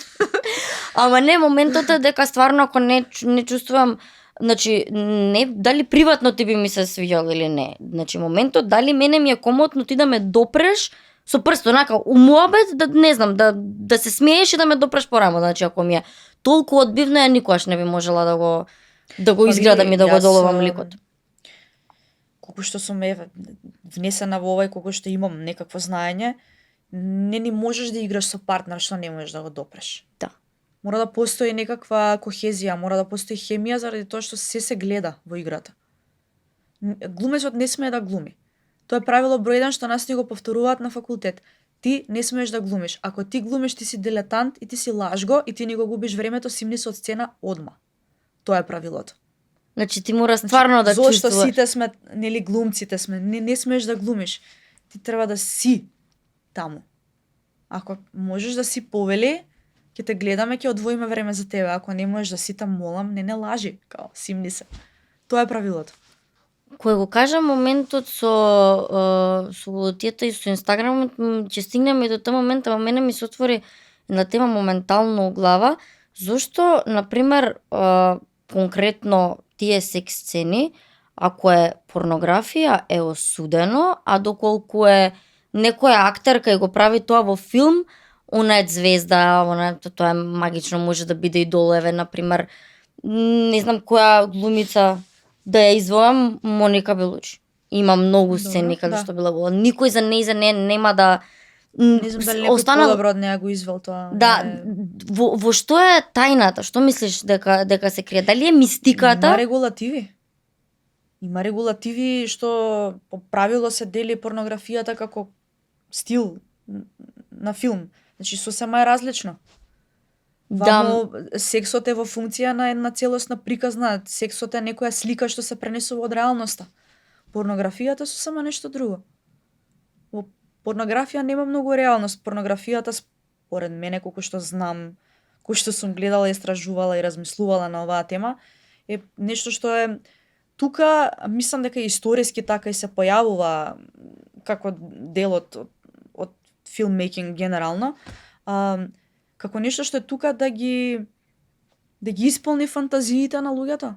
Ама не, моментот е дека стварно ако не чувствувам, значи не дали приватно ти би ми се свиѓал или не. Значи моментот дали мене ми е комотно ти да ме допреш со прст онака у муабет да не знам да се смееш и да ме допреш по рамо, значи ако ми е толку одбивно ја никогаш не би можела да го Па изгледам и да го јас, доловам ликот. Колку што сум внесена во ова и колку што имам некакво знаење, не ни можеш да играш со партнер што не можеш да го допреш. Да. Мора да постои некаква кохезија, мора да постои хемија заради тоа што се гледа во играта. Глумецот не смее да глуми. Тоа е правило број 1 што нас ни го повторуваат на факултет. Ти не смееш да глумиш. Ако ти глумиш, ти си дилетант и ти си лажго и ти ни го губиш времето, симни се од сцена одма. Тоа е правилото. Значи ти мора стварно да Зошто чувствуваш. сите сме, нели глумците сме, не смееш да глумиш. Ти треба да си таму. Ако можеш да си повели, ќе те гледаме, ќе одвоиме време за тебе. Ако не можеш да си там, молам, не лажи, као, симни се. Тоа е правилото. Кој го кажа моментот со голотијата и со Инстаграмот, ќе стигнеме и до тој момент, ама мене ми се отвори една тема моментално у глава, зошто, например, конкретно тие секс сцени, ако е порнографија, е осудено, а доколку е некоја актерка и го прави тоа во филм, она е звезда, тоа е магично, може да биде идол, еве, например, не знам која глумица да ја извоам, Моника Белучи. Има многу сцени Добро, каде да. што била гола. Никој за неја нема да Не знам дали некој подобро од неа го извел тоа. Да, во што е тајната? Што мислиш дека се крие? Дали е мистиката? Има регулативи. Има регулативи што по правило се дели порнографијата како стил на филм. Значи сосема е различно. Вамо сексот е во функција на една целосна приказна, сексот е некоја слика што се пренесува од реалноста. Порнографијата сосема нешто друго. Во порнографија нема многу реалност. Порнографијата според мене колку што знам, кој што сум гледала, истражувала и размислувала на оваа тема, е нешто што е тука, мислам дека историски така и се појавува како дел од филммейкинг генерално, како нешто што е тука да ги исполни фантазиите на луѓето.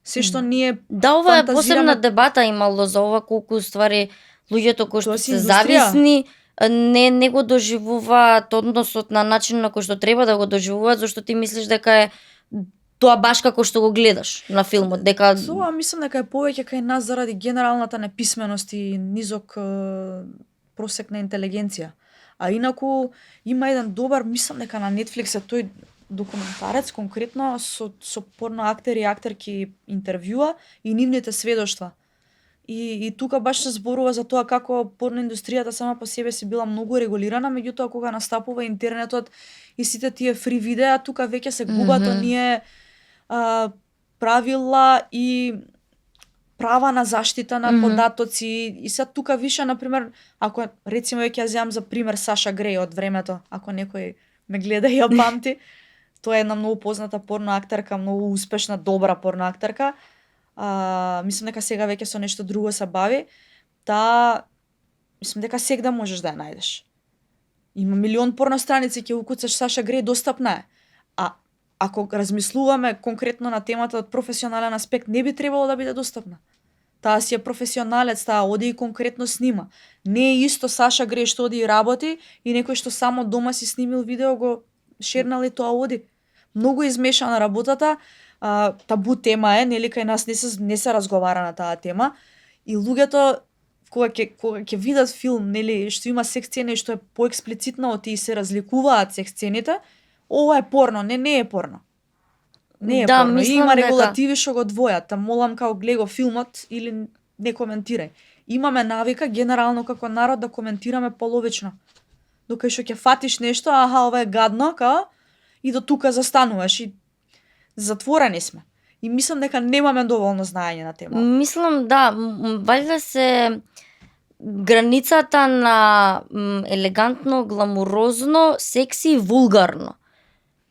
Се што ние Да, ова е фантазираме- посебна дебата имало за ова колку ствари луѓето кои што Тоа си се индустрија. зависни не го доживуваат односот на начин на кој што треба да го доживуваат, зашто ти мислиш дека е тоа баш како што го гледаш на филмот, дека Тоа мислам дека е повеќе кај нас заради генералната неписменост и низок просек на интелигенција. А инаку има еден добар, мислам дека на Netflix е тој документарец конкретно со порно актери и актерки интервјуа и нивните сведоштва. И тука баш се зборува за тоа како порно индустријата сама по себе си била многу регулирана, меѓутоа кога настапува интернетот и сите тие фри видеа, тука веќе се губат оние правила и права на заштита на податоци и се тука више, например, ако рецимо ќе ја земам за пример Саша Греј од времето, ако некој ме гледа и ја памти, тоа е една многу позната порно актерка, многу успешна, добра порно актерка. Мислам дека сега веќе со нешто друго се бави. Мислам дека сегда можеш да ја најдеш. Има милион порно страници, ќе укуцаш Саша Греј, достапна е. А ако размислуваме конкретно на темата од професионален аспект, не би требало да биде достапна. Таа си е професионалец, таа оди и конкретно снима. Не е исто Саша Греј што оди и работи и некој што само дома си снимил видео го шернал и тоа оди. Многу измешана работата, табу тема е, нели кај нас не се разговара на таа тема и луѓето кога ќе видат филм, нели што има секс сцена и што е поексплицитно и се разликуваат секс сцените, ова е порно, не е порно. Не е Да, порно. И мислам има дека- регулативи што го двојат, та молам као гледай го филмот или не коментирај. Имаме навика генерално како народ да коментираме половично. Докај што ќе фатиш нешто, аха, ова е гадно, као, и до тука застануваш и затворени сме. И мислам дека немаме доволно знаење на тема. Мислам да, валјда се границата на елегантно, гламурозно, секси и вулгарно.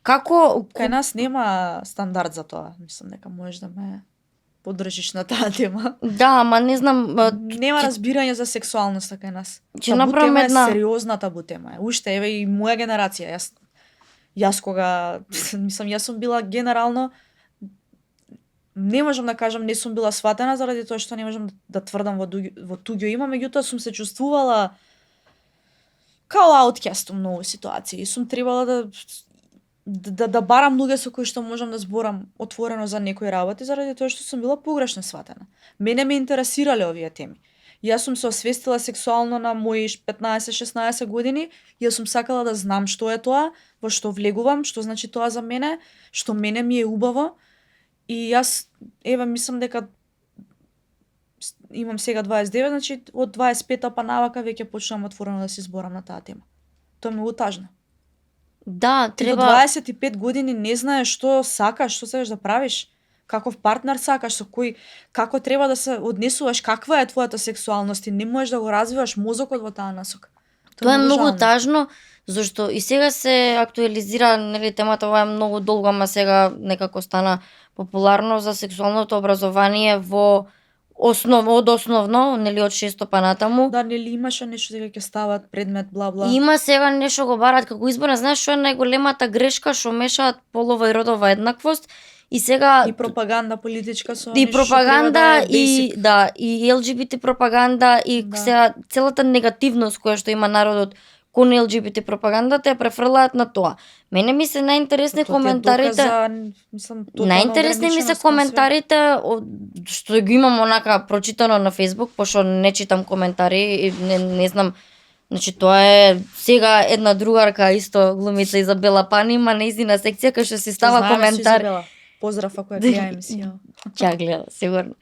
Како Кај нас нема стандард за тоа. Мислам дека можеш да ме поддржиш на таа тема. Да, ама не знам, Нема разбирање за сексуалноста кај нас. Ќе Табу направам тема една- е сериозна табу тема. Уште еве и моја генерација. Јас кога мислам јас сум била генерално не можам да кажам не сум била сватена заради тоа што не можам да тврдам во туѓо има, меѓутоа сум се чувствувала као ауткаст во многу ситуации. Сум требала да барам луѓе со кои што можам да зборам отворено за некои работи заради тоа што сум била погрешно сватена. Мене ме интересирале овие теми. Јас сум се освестила сексуално на мои 15-16 години, јас сум сакала да знам што е тоа, во што влегувам, што значи тоа за мене, што мене ми е убаво. И јас, еве, мислам дека имам сега 29, значи од 25-та па навака веќе почнувам отворено да си зборам на таа тема. Тоа е многу тажно. да, Ти до треба 25 години не знаеш што сакаш, што сакаш да правиш, каков партнер сакаш, со кој, како треба да се однесуваш, каква е твојата сексуалност и не можеш да го развиваш мозокот во таа насока. Тоа е многу жално. тажно, зашто и сега се актуализира, нели, темата, ова е многу долго, ама сега некако стана популарно за сексуалното образование од основно, нели, од 6 па натаму. Да, нели имаше нешто дека ќе стават предмет бла-бла. И има сега нешто го барат како изборен, знаеш што е најголемата грешка, што мешаат полова и родова еднаквост и сега И пропаганда политичка со и нешто што пропаганда треба да е и basic. да, и ЛГБТ пропаганда и Да. сега целата негативност која што има народот кон ЛГБТ пропагандата ја префрлаат на тоа. Мене ми се најинтересни Тоа ти е коментарите. доказ за, мислам, тотална Најинтересни ми се ограниченост кон све. коментарите што ги имам онака прочитано на Facebook, пошто не читам коментари и не знам. Значи тоа е сега една другарка исто глумица Изабела Пани има нејзина секција кај што си става Знаеме со коментар. Изабела. Поздрав ако ја гледа емисија. Ќе ја гледа, сигурно.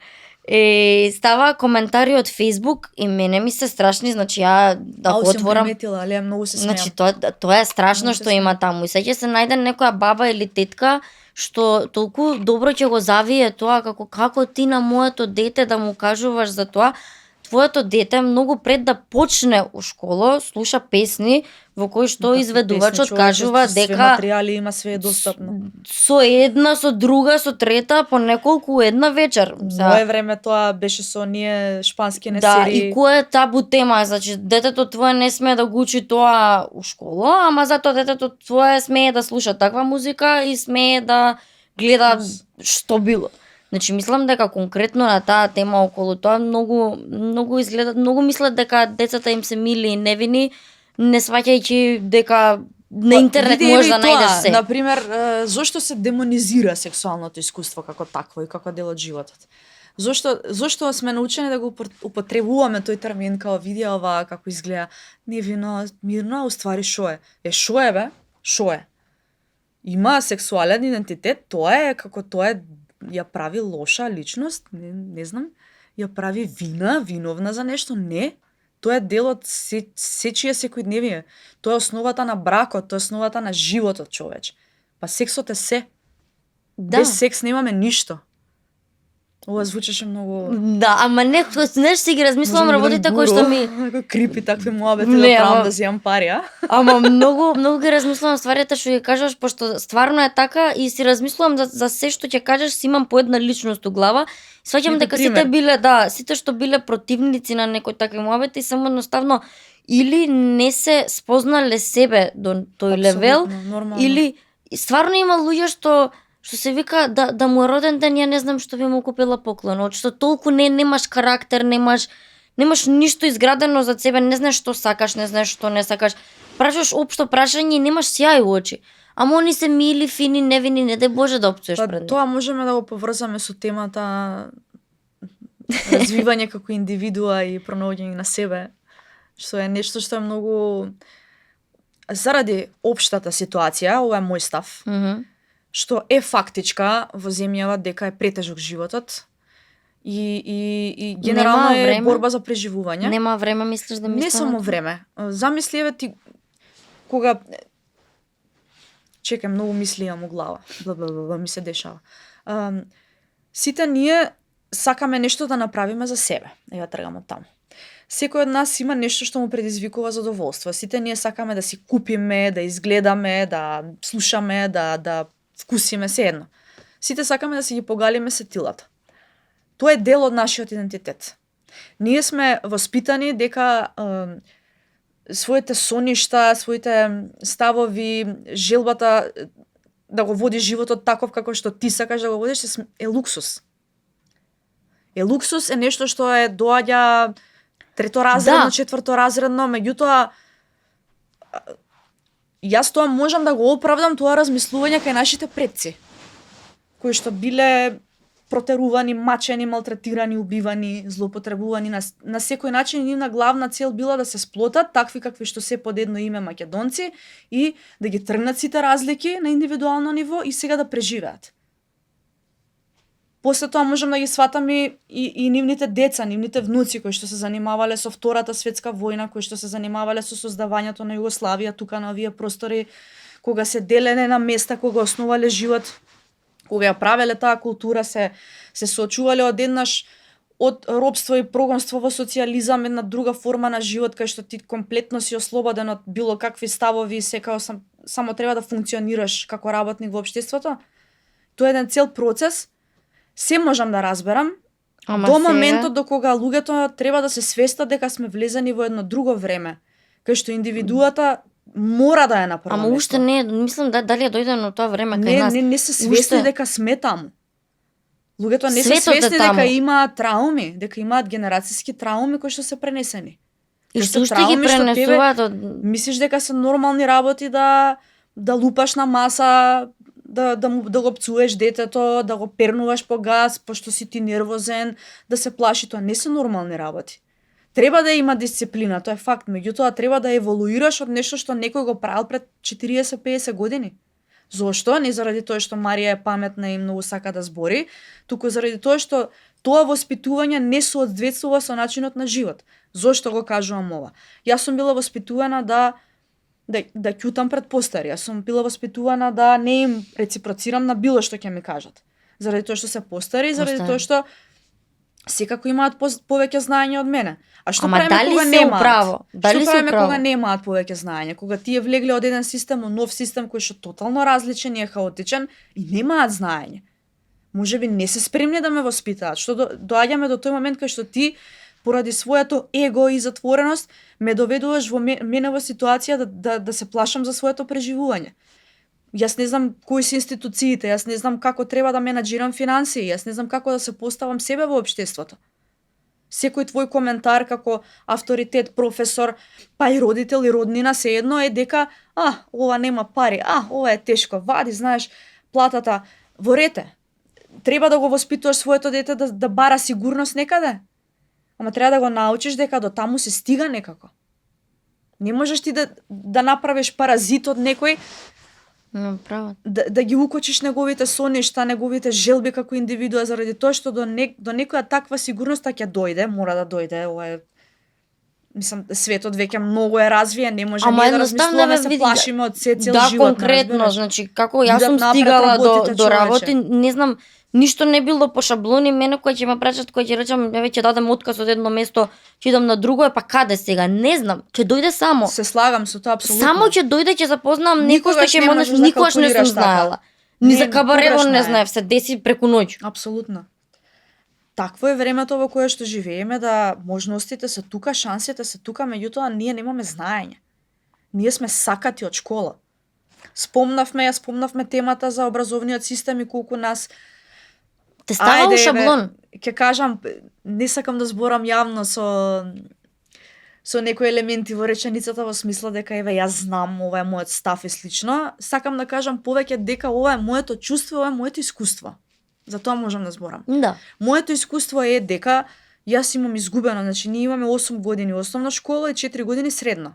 Става коментари од Facebook и мене ми се страшни, значи ја да го Ау, сум отворам. приметила, али ја многу се смеам. Значи тоа е страшно Многу се што има таму. И сега ќе се најде некоја баба или тетка што толку добро ќе го завие тоа како ти на моето дете да му кажуваш за тоа. твоето дете многу пред да почне у школа, слуша песни во кои што изведувачот кажува дека све материјали има, све е достапно. Со една, со друга, со трета, по неколку една вечер. Мое време тоа беше со оние шпански серии. Да, и која е табу тема, значи детето твое не смее да го учи тоа у школа, ама затоа детето твое смее да слуша таква музика и смее да гледа што било. Значи мислам дека конкретно на таа тема околу тоа многу изгледа, многу мислат дека децата им се мили и невини, не сваќајќи дека на интернет можеш да најдеш се. Например, зошто се демонизира сексуалното искуство како такво и како дел од животот? Зошто сме научени да го употребуваме тој термин као види ова како изгледа невино, мирно, а уствари шо е? Шо е бе? Шо е? Има сексуален идентитет, тоа е како тоа е ја прави лоша личност, не знам, ја прави виновна за нешто, не. Тоа е дел од сечија секојдневие. Тоа е основата на бракот, тоа е основата на животот, човеч. Па сексот е се. Да. Без секс немаме ништо. Ова звучеше многу... Да, ама не, знаеш, си ги размислувам работите кои што ми... Крипи такви муабети да правам да земам пари, а? Ама многу ги размислувам стварите што ги кажеш, пошто стварно е така и си размислувам за се што ќе кажеш, си имам по една личност у глава. Сваќам дека сите биле, сите што биле противници на некој такви муабети, само едноставно или не се спознале себе до тој левел, или стварно има луѓе што се вика да му е роден ден, ја не знам што би му купила поклон, од што толку немаш карактер, немаш ништо изградено за себе, не знаеш што сакаш, не знаеш што не сакаш. Прашаш општо прашање и немаш сјај у очи. Ама они се мили, фини, невини, не дај Боже да опцуеш пред нив. Тоа можеме да го поврзаме со темата развивање како индивидуа и пронаоѓање на себе, што е нешто што е многу заради општата ситуација, ова е мој став. Што е фактичка во земјава дека е претежок животот и генерално е борба за преживување. Нема време, мислиш да мислиш? Не само време. Замисли еве ти кога чекам, многу мисли имам у глава. Ми се дешава. Сите ние сакаме нешто да направиме за себе. Ева тргам од таму. Секој од нас има нешто што му предизвикува задоволство. Сите ние сакаме да си купиме, да изгледаме, да слушаме, да вкусиме се едно. Сите сакаме да си ги погалиме сетилата. Тоа е дел од нашиот идентитет. Ние сме воспитани дека своите соништа, своите ставови, желбата да го водиш животот таков како што ти сакаш да го водиш е луксус. Луксус е нешто што доаѓа треторазредно, четврторазредно, меѓутоа јас тоа можам да го оправдам тоа размислување кај нашите предци, кои што биле протерувани, мачени, малтретирани, убивани, злоупотребувани на секој начин. Нивна главна цел била да се сплотат такви какви што се под едно име македонци и да ги тргнат сите разлики на индивидуално ниво и сега да преживеат. После тоа можам да ги сватам и нивните деца, нивните внуци кои што се занимавале со Втората светска војна, кои што се занимавале со создавањето на Југославија тука на овие простори, кога се делене на места, кога основале живот, кога ја правеле таа култура, се соочувале одеднаш од робство и прогонство во социјализам, една друга форма на живот кај што ти комплетно си ослободен од било какви ставови, секако само треба да функционираш како работник во општеството. Тоа е еден цел процес. Се можам да разберам, до моментот до кога луѓето треба да се свестат дека сме влезени во едно друго време, кај што индивидуата мора да е на прво место. Ама уште не, мислам дали е дојдено тоа време кај нас. Не се свесни дека сме таму. Луѓето не се свесни дека имаат трауми, дека имаат генерацијски трауми кои што се пренесени. И што уште ги пренесуваат мислиш дека се нормални работи да лупаш на маса, да го пцуеш детето, да го пернуваш по газ, пошто си ти нервозен, да се плаши, тоа не се нормални работи. Треба да има дисциплина, тоа е факт, меѓутоа треба да еволуираш од нешто што некој го правил пред 40-50 години. Зошто? Не заради тоа што Марија е паметна и многу сака да збори, туку заради тоа што тоа воспитување не соодветствува со начинот на живот. Зошто го кажувам ова? Јас сум била воспитувана да ќутам пред постари. Јас сум била воспитувана да не им реципроцирам на било што ќе ми кажат. Заради тоа што се постари, заради тоа што секако имаат повеќе знаење од мене. А што Ама правиме дали кога се немаат? управо? Дали Што се правиме управо? кога немаат повеќе знаење? Кога тие влегле од еден систем, од нов систем кој што тотално различен и е хаотичен и немаат знаење. Можеби не се спремни да ме воспитаат, што доаѓаме до тој момент кај што ти поради своето его и затвореност ме доведуваш во мене во ситуација да се плашам за своето преживување. Јас не знам кои се институциите, јас не знам како треба да менаџирам финансии, јас не знам како да се поставам себе во општеството. Секој твој коментар како авторитет, професор, па и родител и роднина се едно е дека ова нема пари, ова е тешко, вади, знаеш, платата во рете. Треба да го воспитуваш своето дете да бара сигурност некаде. Ама треба да го научиш дека до таму се стига некако. Не можеш ти да направиш паразит од некој, да ги укочиш неговите соништа, неговите желби како индивидуа, заради тоа што до некоја таква сигурност ќе дојде, мора да дојде, ова е, мислам, светот веќе многу е развиен, не може ние да размислуваме, се плашиме од се цел живот. Да, конкретно, значи како јас сум стигала до работи, не знам, ништо не било по шаблони, мене кој ќе ме прачат, кој ќе речам, ќе дадем отказ од едно место, ќе идам на друго, па каде сега? Не знам, ќе дојде само. Се слагам со тоа апсолутно. Само ќе дојде, ќе запознам некој што ќе ме никогаш не сум знаела. Ни за кабарево не знаев, се деси преку ноќ. Апсолутно. Такво е времето во кое што живееме, да можностите се тука, шансите се тука, меѓутоа ние немаме знаење. Ние сме сакати од школа. Спомнавме темата за образовниот систем и колку нас те става шаблон. Ќе кажам, не сакам да зборам јавно со некои елементи во реченицата во смисла дека еве јас знам, ова е мојот став и слично. Сакам да кажам повеќе дека ова е моето чувство, ова е моето искуство. За тоа можам да зборам. Да. Моето искуство е дека јас имам изгубено, значи ние имаме 8 години основна школа и 4 години средна.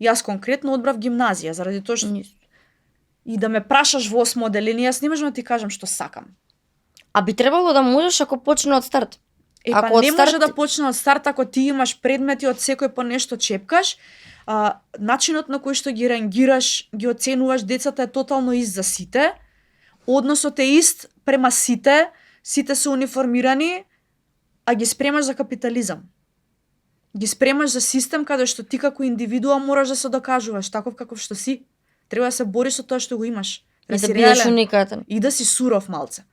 Јас конкретно одбрав гимназија, заради тоа што и да ме прашаш во 8 одделение, јас не можам да ти кажам што сакам. А би требало да можеш ако почне од старт. Ако не може да почне од старт ако ти имаш предмети од секој по нешто чепкаш, начинот на кој што ги рангираш, ги оценуваш децата е тотално ист за сите. Односот е ист према сите се униформирани, а ги спремаш за капитализам. Ги спремаш за систем каде што ти како индивидуа мораш да се докажуваш таков каков што си. Треба да се бориш со тоа што го имаш. Да си бидеш уникатен. И да си суров малце.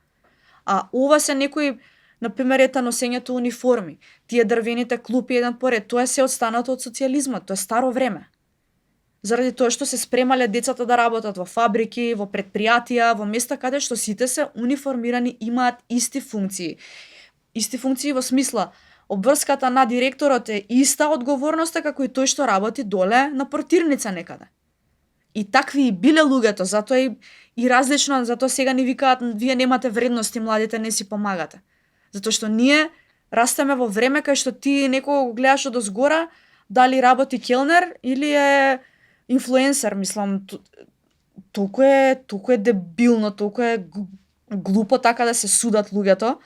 А ова се некои, например, ета носењето униформи, тие дрвените клупи еден поред, тоа е се останато од социјализмот, тоа е старо време. Заради тоа што се спремале децата да работат во фабрики, во предпријатија, во места каде што сите се униформирани, имаат исти функции. Исти функции во смисла, обврската на директорот е иста одговорноста како и тој што работи доле на портирница некаде. И такви и биле луѓето, затоа и различно, затоа сега ни викаат, вие немате вредности, младите не си помагате. Затоа што ние растеме во време кај што ти некого го гледаш од озгора, дали работи келнер или е инфлуенсер, мислам, толку е дебилно, толку е глупо така да се судат луѓето.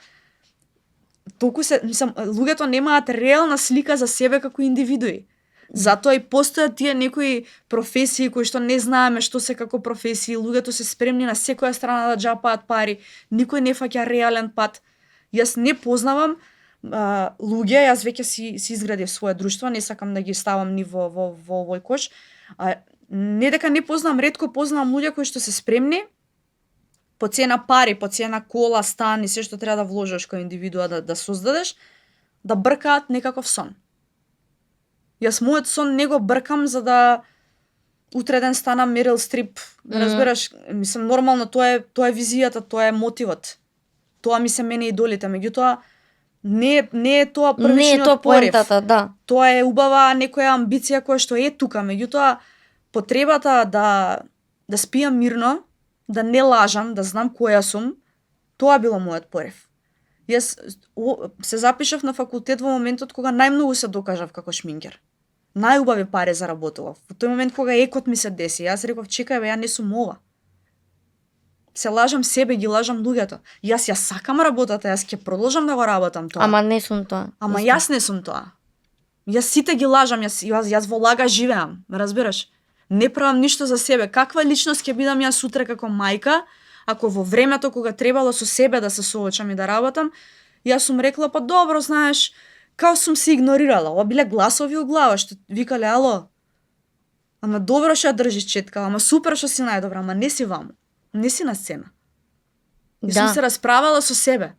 Луѓето немаат реална слика за себе како индивидуи. Затоа и постојат тие некои професии кои што не знаеме што се како професии, луѓето се спремни на секоја страна да џапаат пари, никој не фаќа реален пат. Јас не познавам луѓе, јас веќе си изградив свое друштво, не сакам да ги ставам ни во овој кош. Не дека не познавам, ретко познавам луѓе кои што се спремни по цена пари, по цена кола, стан и се што треба да вложиш кој индивидуа да создадеш, да бркаат некаков сон. Јас мојот сон не го бркам за да утре ден станам Мерил Стрип, разбираш, мислам нормално тоа е визијата, тоа е мотивот. Тоа ми се мене идолите, меѓутоа не е тоа првичниот порив. Не е тоа поентата, да. Тоа е убава некоја амбиција која што е тука, меѓутоа потребата да спијам мирно, да не лажам, да знам која сум, тоа било мојот порив. Јас се запишав на факултет во моментот кога најмногу се докажав како шминкер. Најубави пари заработував. Во тој момент кога екот ми се деси, јас реков, чекај бе, ја не сум ова. Се лажам себе, ги лажам луѓето. Јас сакам работата, јас ќе продолжам да го работам тоа. Ама не сум тоа. Ама јас не сум тоа. Јас сите ги лажам, јас во лага живеам, разбираш? Не правам ништо за себе. Каква личност ќе бидам јас сутре како мајка, ако во времето кога требало со себе да се соочам и да работам, Јас сум рекла, па добро, знаеш, као сум се игнорирала. Ова биле гласови у глава што викале, ало, ама добро што ја држиш четка, ама супер што си најдобра, ама не си ваму. Не си на сцена. И сум се расправала со себе.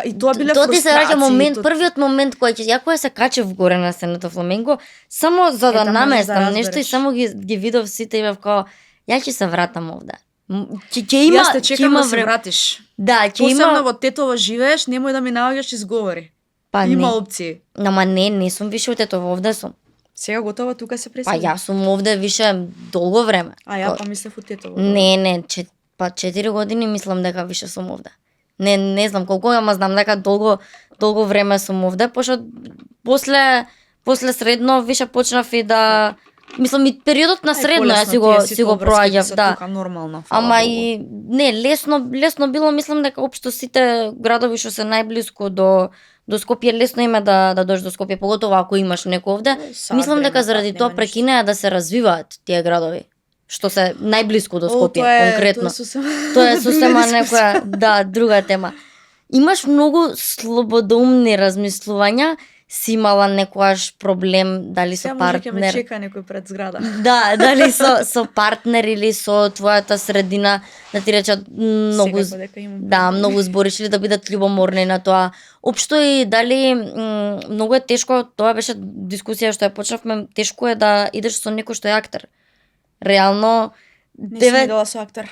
И тоа биле Тоа ти се фрустрации. раѓа момент, првиот момент кој ќе ја која се качев горе на сцената Фламенко, само за да наместам нешто и само ги видов сите и бев као, ја ќе се вратам овде. Ќе има, Јас те чекам да се вратиш. Да, ќе Посебно има. во Тетово живееш, немој да ми наоѓаш изговори. Па Има не. опции. Ама не сум више од Тетово, овде сум. Сега готова тука се Па пресели. јас сум овде више долго време. А ја па мислев у Тетово. Не, 4 години мислам дека више сум овде. Не знам колку, ама знам дека долго време сум овде, пошто после средно више почнав и да мислам и периодот на средно јас си го проаѓав, да. Тука нормално. Ама и не лесно било, мислам дека општо сите градови што се најблиску до Скопје лесно име да дојдеш до Скопје, поготово ако имаш некој овде. Мислам дека заради тоа прекинаа да се развиваат тие градови што се најблиску до Скопје конкретно. Тоа е сосема некоја, да, друга тема. Имаш многу слободоумни размислувања, си имала некојаш проблем дали со партнер. Сега може ќе ме чека некој пред зграда. Да, дали со партнер или со твојата средина, да ти речат многу многу збориш или да бидат љубоморни на тоа. Општо и дали многу е тешко, тоа беше дискусија што ја почнавме, тешко е да идеш со некој што е актер. Реално не сум идела со актер.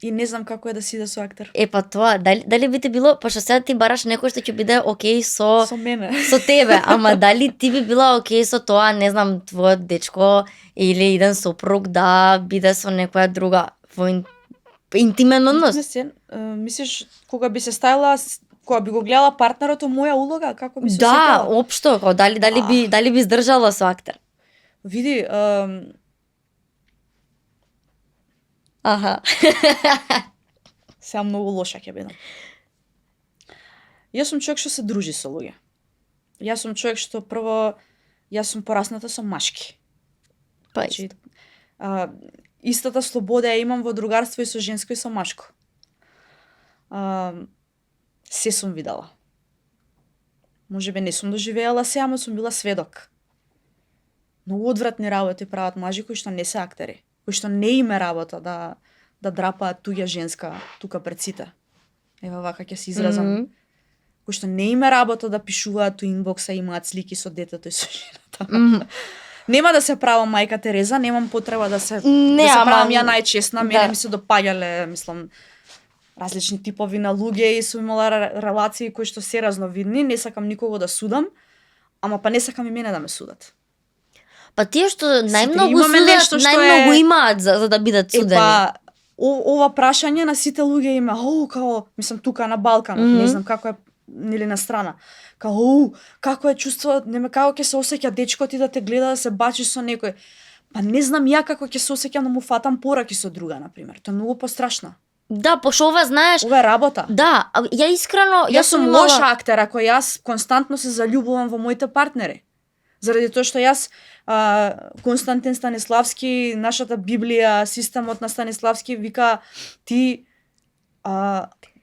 И не знам како е да си иде со актер. Па тоа, дали би те било, пошто сега ти бараш некој што ќе биде окей со мене. Со тебе, ама дали ти би била окей со тоа, не знам, твојот дечко или еден сопруг да биде со некоја друга во интимен однос? Мислиш кога би се ставила, кога би го гледала партнерот моја улога, како би се Да, осетила? општо, дали би издржала со актер? Види, Аха. Сега многу лоша ќе бидам. Јас сум човек што се дружи со луѓе. Јас сум човек што прво, јас сум порасната со машки. Па Значи, истата слобода ја имам во другарство и со женско и со машко. Се сум видела. Можеби не сум доживеала се, ама сум била сведок. Многу одвратни работи прават мажи кои што не се актери, кои што не име работа да драпаат туѓа женска тука пред сите. Ева вака ќе се изразам. Кои што не име работа да пишуваат у инбокса, имаат слики со детето и со жената. Нема да се правам мајка Тереза, немам потреба да се правам ја најчестна, мене ми се допаѓале, мислам, различни типови на луѓе и сум имала релации кои што се разновидни, не сакам никого да судам, ама па не сакам и мене да ме судат. Па тие што најмногу судат, најмногу имаат за да бидат судени. Па ова прашање на сите луѓе има, као, мислам тука на Балкан, не знам како е или на страна. Као, како е чувство, како ќе се осеќа дечкот и да те гледа да се бачиш со некој. Па не знам ја како ќе се осеќам да му фатам пораки со друга, на пример. Тоа е многу пострашно. Да, пошто ова знаеш. Ова е работа. Да, ја искрено, јас сум лоша актер ако јас константно се заљубувам во моите партнери. Заради тоа што јас Константин Станиславски, нашата Библија, системот на Станиславски вика ти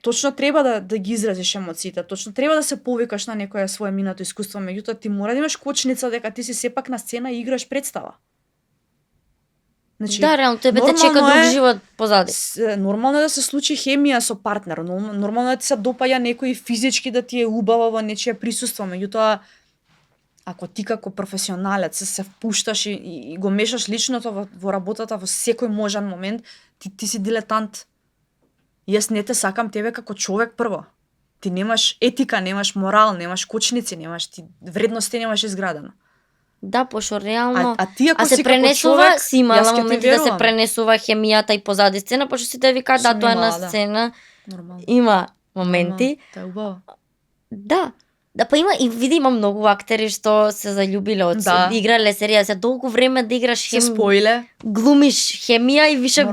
точно треба да ги изразиш емоциите, точно треба да се повикаш на некое свое минато искуство, меѓутоа ти мора да имаш кочница дека ти си сепак на сцена и играш представа. Значи, да, реално, тебе те чека друг живот позади. Нормално е да се случи хемија со партнер, нормално е да ти се допаѓа некој физички да ти е убаво во нечие присуство, меѓутоа ако ти како професионалец се впушташ и го мешаш личното во работата во секој можен момент, ти си дилетант. Јас не те сакам тебе како човек прво. Ти немаш етика, немаш морал, немаш кочници, немаш ти вредности, немаш изградено. Да, пошто реално а ти ако се си пренесува, човек, си имала моменти да се пренесува хемијата и позади сцена, пошто сите викаат да тоа е на сцена. Нормално. Има моменти. Тоа е убаво. Да. Да, па има и види има многу актери што се заљубиле од играле серија, се толку време да играш се споиле, глумиш хемија и више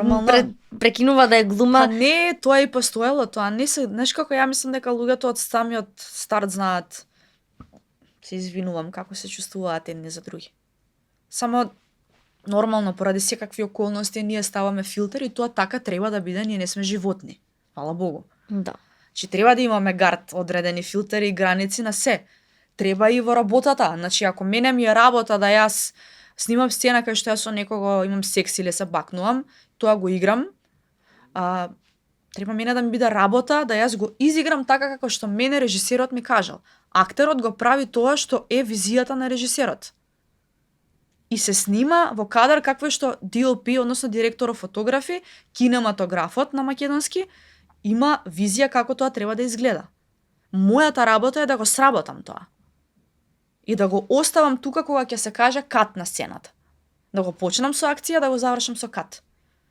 прекинува да е глума. Па не, тоа и постоело, тоа не се, знаеш како ја мислам дека луѓето од самиот старт знаат. Се извинувам како се чувствуваат едни за други. Само нормално поради секакви околности ние ставаме филтер и тоа така треба да биде, ние не сме животни. Фала Богу. Да. Значи треба да имаме гард, одредени филтери и граници на се. Треба и во работата. Значи ако мене ми е работа да јас снимам сцена кај што јас со некого имам секс или се бакнувам, тоа го играм. Треба мене да ми биде работа да јас го изиграм така како што мене режисерот ми кажал. Актерот го прави тоа што е визијата на режисерот. И се снима во кадар какво што DOP, односно директоров фотографи, кинематографот на македонски, има визија како тоа треба да изгледа. Мојата работа е да го сработам тоа. И да го оставам тука кога ќе се каже кат на сцената. Да го почнам со акција, да го завршам со кат.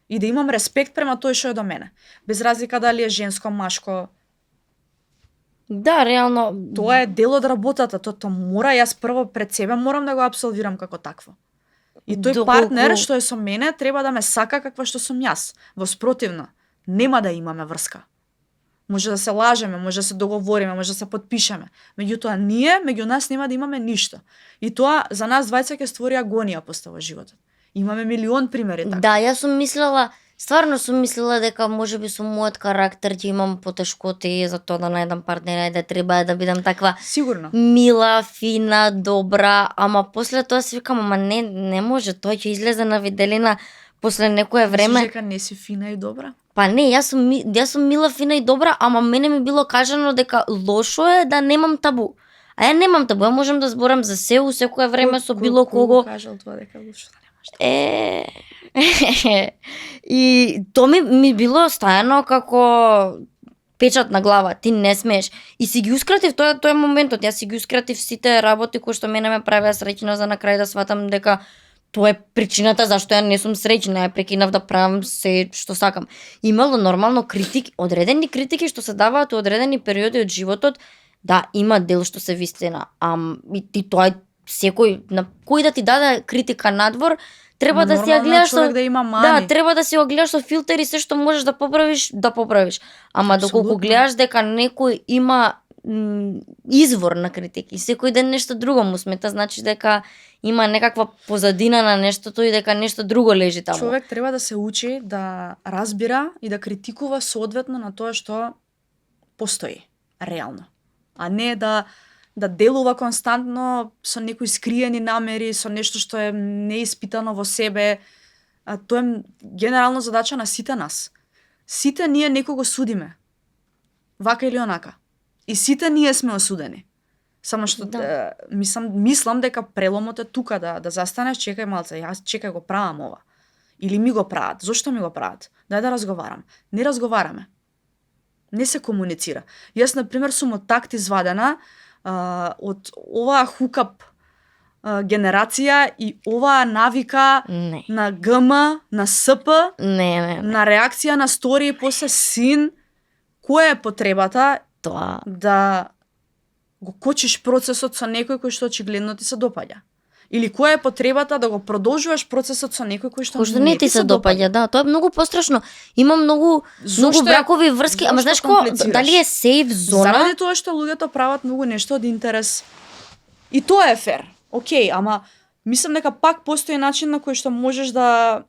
И да имам респект према тој што е до мене. Без разлика дали е женско, машко. Да, реално. Тоа е дел од работата. Тоа мора, јас прво пред себе морам да го апсолвирам како такво. И тој партнер што е со мене треба да ме сака каква што сум јас. Во спротивно, нема да имаме врска. Може да се лажеме, може да се договориме, може да се подпишеме. Меѓутоа ние, меѓу нас нема да имаме ништо. И тоа за нас двајца ќе створи агонија постава животот. Имаме милион примери така. Да, јас сум мислела, стварно сум мислела дека можеби со мојот карактер ќе имам потешкоти за тоа да најдам партнера и да треба да бидам таква сигурно мила, фина, добра, ама после тоа си викам, ама не може, тоа ќе излезе на виделина после некое време. Мислиш дека не си фина и добра? Па не, јас сум мила, фина и добра, ама мене ми било кажано дека лошо е да немам табу. А ја немам табу, ја можам да зборам за се у секое време со било кого. Кажал тоа дека лошо да немаш табу? И тоа ми било стајано како печат на глава, ти не смееш. И си ги ускратив, тоа е моментот, јас си ги ускратив сите работи кои што мене ме правеа среќна за на крај да сватам дека тоа е причината зашто ја не сум среќна, ја прекинав да правам се што сакам. Имало нормално критики, одредени критики што се даваат у одредени периоди од животот, да, има дел што се вистина, и ти тоа е секој, на кој да ти даде критика надвор, треба да си ја гледаш со да има мани. Да, треба да си ја гледаш со филтери, се што можеш да поправиш. Ама доколку гледаш дека некој има извор на критики, секој ден нешто друго му смета, значи дека има некаква позадина на нештото и дека нешто друго лежи таму. Човек треба да се учи да разбира и да критикува соодветно на тоа што постои реално, а не да делува константно со некои скриени намери, со нешто што е неиспитано во себе. Тоа е генерално задача на сите нас. Сите ние некого судиме, вака или онака. И сите ние сме осудени. Само што мислам дека преломот е тука да застанеш, чекај малце, јас чекај го правам ова. Или ми го прават, зошто ми го прават? Дај да разговарам. Не разговараме. Не се комуницира. Јас, например, сум од такт извадена од оваа хукап генерација и оваа навика на ГМ, на СП, на реакција на стори и после син. Која е потребата тоа да го кочиш процесот со некој кој што очигледно ти се допаѓа? Или која е потребата да го продолжуваш процесот со некој кој што не ти се допаѓа? Да, тоа е многу пострашно. Има многу бракови врски, ама знаеш дали е сейф зона? Заради тоа што луѓето прават многу нешто од интерес. И тоа е фер. Океј, ама мислам дека пак постои начин на кој што можеш да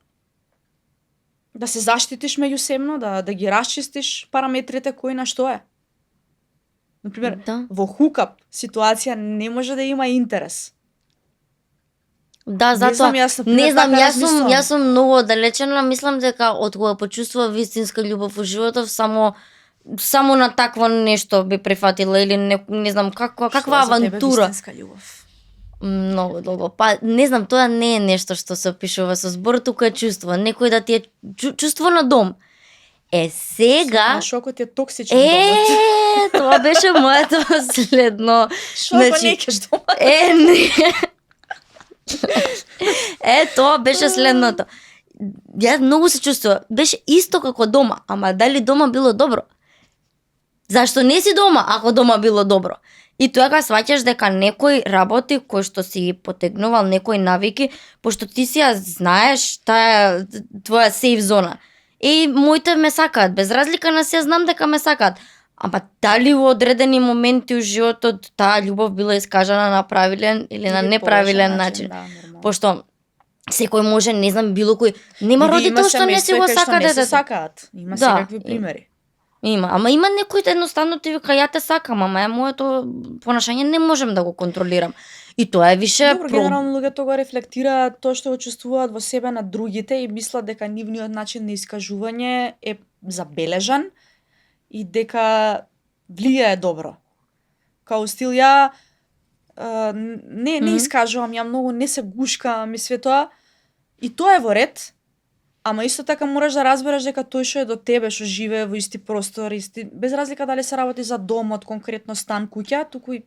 се заштитиш меѓусебно, да ги расчистиш параметрите кој на што е. Например, во хукап ситуација не може да има интерес. Да, затоа не знам, јас сум многу оддалечена, мислам дека од кога почувствував вистинска љубов во животот, само на такво нешто би прифатила или не знам каква авантура. Што за тебе вистинска љубов? Многу долго. Па не знам, тоа не е нешто што се опишува со збор, тука е чувство. Некој да ти е чувство на дом. Сега... Шокот е токсичен домот. Тоа беше моето следно. Шокот не кеш домот. Тоа беше следното. Ја многу се чувствува. Беше исто како дома, ама дали дома било добро? Зашто не си дома, ако дома било добро? И тоа сваќаш дека некои работи кои што си потегнувал, некои навики, пошто ти си ја знаеш, таа твоја сейф зона. И моите ме сакаат, без разлика на се знам дека ме сакаат. Ама дали во одредени моменти у животот таа љубов била искажана на правилен или на неправилен начин? Да, пошто секој може, не знам, било кој нема родител што не си го сака детето. Има секакви примери. Има, ама има некои едноставно ти вика ја те сакам, ама моето понашање не можем да го контролирам. И тоа е више Добро, генерално луѓето го рефлектираат тоа што го чувствуваат во себе на другите и мислат дека нивниот начин на искажување е забележан и дека влијае добро. Као стил ја не искажувам, ја многу не се гушкам и све тоа. И тоа е во ред, ама исто така мораш да разбереш дека тој што е до тебе, што живее во исти простор, без разлика дали се работи за домот, конкретно стан, куќа, туку и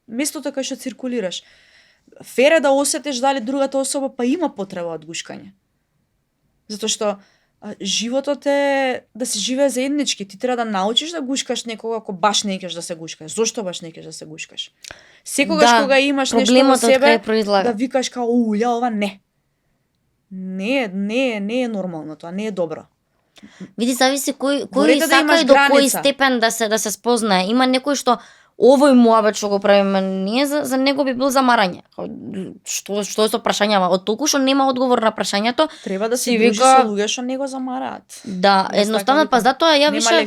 местото кај што циркулираш. Фер е да осетиш дали другата особа па има потреба од гушкање. Затоа што животот е да се живее заеднички. Ти треба да научиш да гушкаш некога ако баш не икаш да се гушкаш. Зошто баш не икаш да се гушкаш? Секогаш кога имаш нешто во себе, да викаш као ја ова не. Не е нормално тоа, не е добро. Види, зависи кој сака и до кој степен да се спознае. Има некој што овој муабет што го правиме ние за него би бил замарање. Што е со прашањава? Од толку што нема одговор на прашањето, треба да се дружи со луѓе што не го замараат. Да, едноставно па затоа ја више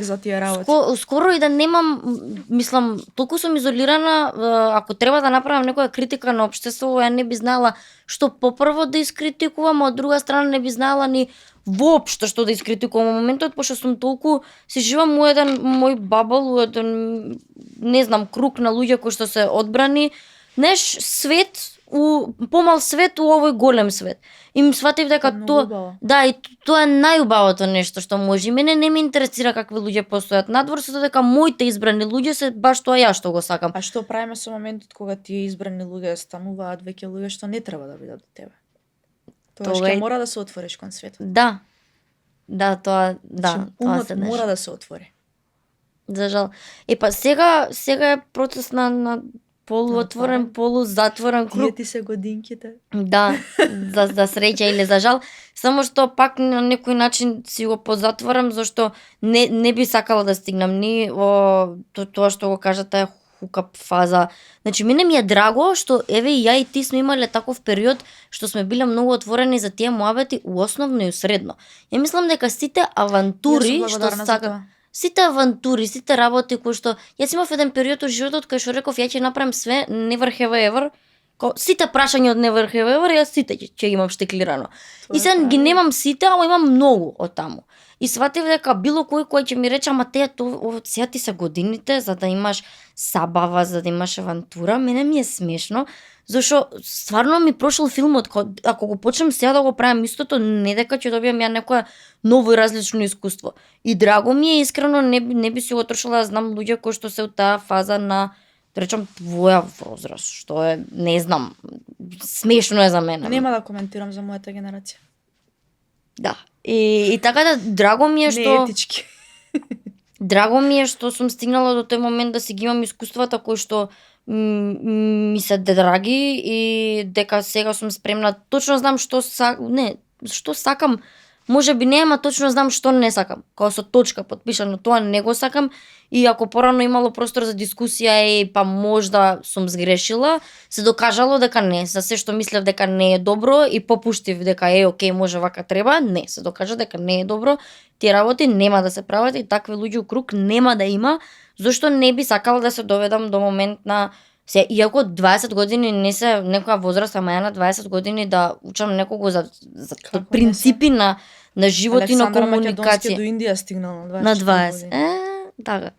скоро и да немам, мислам, толку сум изолирана, ако треба да направам некоја критика на општеството, ја не би знаела што попрво да искритикувам, а од друга страна не би знаела ни воопшто што да искритикувам во моментот, пошто сум толку се живам во еден мој бабл, во еден не знам круг на луѓе кои што се одбрани, свет помал свет у овој голем свет. И ми сватив дека и тоа е најубавото нешто што може. Мене не ме интересира какви луѓе постојат надвор, сето дека моите избрани луѓе се баш тоа ја што го сакам. А што правиме со моментот кога тие избрани луѓе стануваат веќе луѓе што не треба да бидат до тебе? Тоа ќе мора да се отвориш кон светот. Да. Тоа умот мора да се отвори. За жал. Епа сега е процес на полуотворен, полузатворен круг. Тие ти се годинките. Да, за среќа или за жал. Само што пак на некој начин си го позатворам, зашто не би сакала да стигнам ни тоа што го кажа таа хукап фаза. Значи, мене ми е драго што еве и ја и ти сме имале таков период што сме биле многу отворени за тие муабети у основно и у средно. Ја мислам дека сите авантури што сакам, сите авантури, сите работи кои што јас имав еден период во животот кај што реков ја ќе направам све never have ever, сите прашања од never have ever, јас сите ќе имам штеклирано. И сега ги немам сите, ама имам многу од таму. И сватив дека било кој ќе ми рече, ама сега ти се годините за да имаш забава, за да имаш авантура, мене ми е смешно, зашто стварно ми прошол филмот, ако го почнем сега да го правам истото, не дека ќе добијам ја некое ново и различно искуство. И драго ми е, искрено не би си го трошила да знам луѓе кои што се у таа фаза на, да речам, твоја возраст, што е, не знам, смешно е за мене. Нема да коментирам за мојата генерација. Да. И така да драго ми е што не етички. Драго ми е што сум стигнала до тој момент да си ги имам искуствата кои што ми се драги и дека сега сум спремна, точно знам што сакам, може би не, ама точно знам што не сакам. Као со точка потпишано, тоа не го сакам и ако порано имало простор за дискусија па можда сум сгрешила, се докажало дека не, за се што мислев дека не е добро и попуштив дека окей, може вака треба, не, се докажа дека не е добро, тие работи нема да се прават и такви луѓе у круг нема да има, зашто не би сакала да се доведам до момент на иако 20 години не се некоја возраст, ама ја на 20 години да учам некого за принципи на живот и на комуникација. До Индија стигнал на 20. Така.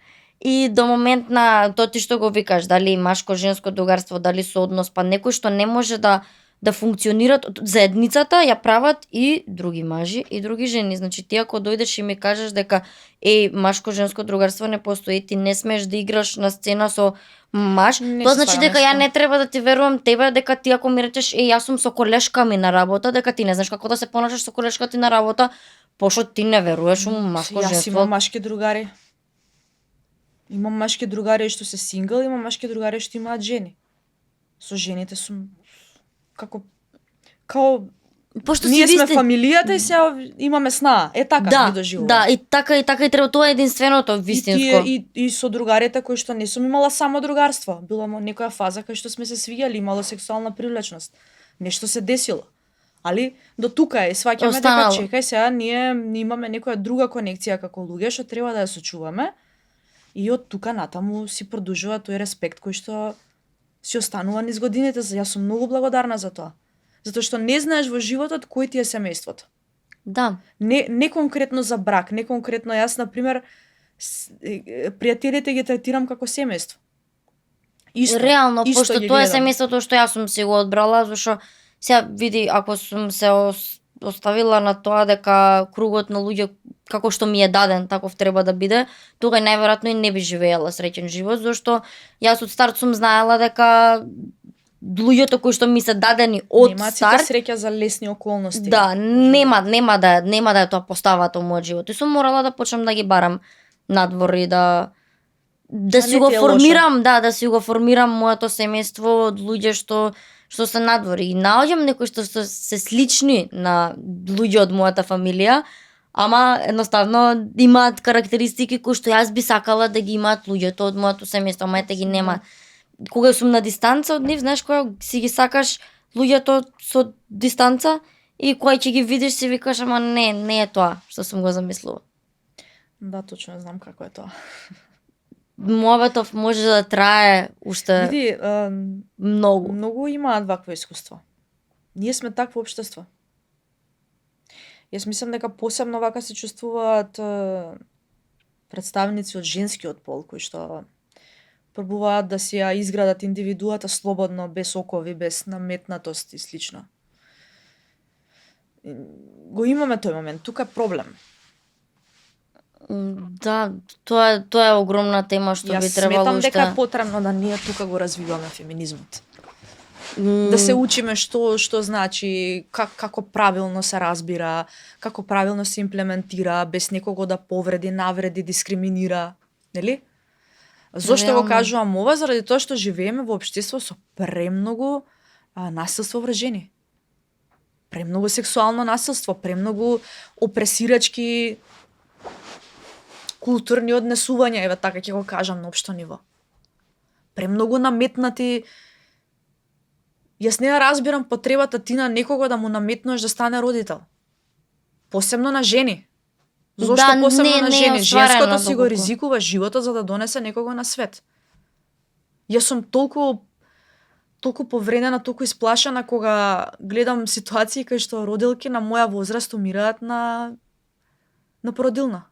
И до момент на тоа ти што го викаш, дали машко-женско другарство, дали сооднос, па некој што не може да функционират, заедницата ја прават и други мажи и други жени. Значи ти ако дојдеш и ми кажеш дека машко-женско другарство не постои, ти не смееш да играш на сцена со маж, тоа значи дека ја не треба да ти верувам тебе, дека ти ако ми речеш јас сум со колешка ми на работа, дека ти не знаеш како да се понашаш со колешка ти на работа, пошто ти не веруваш у машко-женство. Јас имам машки другари. Имам машки другари што се сингл, имам машки другари што имаат жени. Со жените сум као пошто ние сме фамилијата и сега имаме снаа. Така ги доживувам. Да, и така и треба, тоа е единственото вистинско. И со другарите кои што не сум имала само другарство, била некоја фаза кај што сме се свиѓали, имало сексуална привлечност. Нешто се десило. Али до тука е, сваќаме дека Останало. чекај сега ние имаме некоја друга конекција како луѓе што треба да ја сочуваме и од тука натаму си продолжува тој респект кој што си останува низ годините. Јас сум многу благодарна за тоа. Затоа што не знаеш во животот кој ти е семејството. Да. Не конкретно за брак, не конкретно јас, например, пријателите ги третирам како семејство. Реално, исто пошто ги тоа е гледам. семејството што јас сум си го одбрала, зашто сега види, ако сум се оставила на тоа дека кругот на луѓе како што ми е даден, таков треба да биде, тога најверојатно и не би живеела среќен живот, зашто јас од старт сум знаела дека луѓето кои што ми се дадени од Нема старт, среќа за лесни околности. да, нема да е тоа поставата во мојот живот. И сум морала да почнам да ги барам надвор и да си не го ти е формирам, да си го формирам моето семејство од луѓе што се надвори. И наоѓам некои што се слични на луѓе од мојата фамилија, ама едноставно имаат карактеристики кои што јас би сакала да ги имаат луѓето од моето семејство, ама ете ги нема. Кога сум на дистанца од нив, знаеш, кога си ги сакаш луѓето со дистанца и кога ќе ги видиш си викаш, ама не е тоа што сум го замислувала. Да, точно знам како е тоа. Муабетов може да трае уште Види, многу. многу имаат вакво искуство. Ние сме такво општество. Јас мислам дека посебно вака се чувствуваат представници од женскиот пол кои што пробуваат да си ја изградат индивидуата слободно, без окови, без наметнатост и слично. Го имаме тој момент, тука е проблем. Да, тоа е огромна тема што Јас би требало сметам уште. дека е потребно да ние тука го развиваме феминизмот. Да се учиме што значи, како правилно се разбира, како правилно се имплементира, без некого да повреди, навреди, дискриминира, нели? Зошто го Реално. кажувам ова? Заради тоа што живееме во општество со премногу насилство врз жени. Премногу сексуално насилство, премногу опресирачки културни однесувања, еве така ќе го кажам на општо ниво. Премногу наметнати. Јас не ја разбирам потребата ти на некого да му наметнуваш да стане родител. Посебно на жени. Зошто Да, посебно не на е жени? остварено Женското си го долго. ризикува животот за да донесе некого на свет. Јас сум толку повредена, толку исплашена кога гледам ситуации кај што родилки на моја возраст умираат на породилна.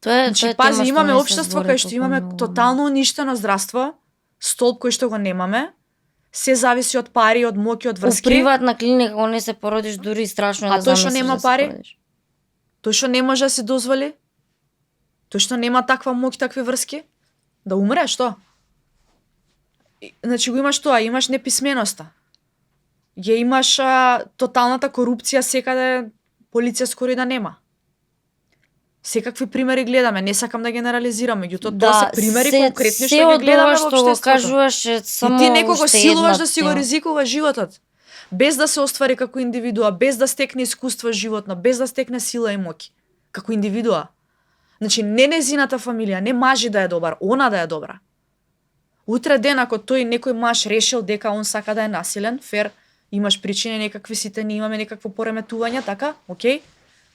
Значи, пази, имаме општество кај што имаме тотално уништено здравство, столб кој што го немаме, се зависи од пари, од моќи, од У врски. приватна клиника кога не се породиш дури страшно е А да тој што замислиш нема да се пари? породиш. Тој што не може да си дозволи, тој што нема таква моќ, такви врски, да умре, што? Значи го имаш тоа, имаш неписменоста. Ја имаш тоталната корупција секаде, полиција скоро и да нема. Секакви примери гледаме, не сакам да генерализирам, меѓутоа тоа се примери конкретни што ги гледаме во Се од ова што го општеството. кажуваш е само И ти некого уште силуваш една да си го тема. ризикува животот. Без да се оствари како индивидуа, без да стекне искуство животно, без да стекне сила и моќ. Како индивидуа. Значи, не незината фамилија, не мажи да е добар, она да е добра. Утре ден, ако тој некој маж решил дека он сака да е насилен, фер, имаш причини некакви, сите ние имаме некакво пореметување, така, окей,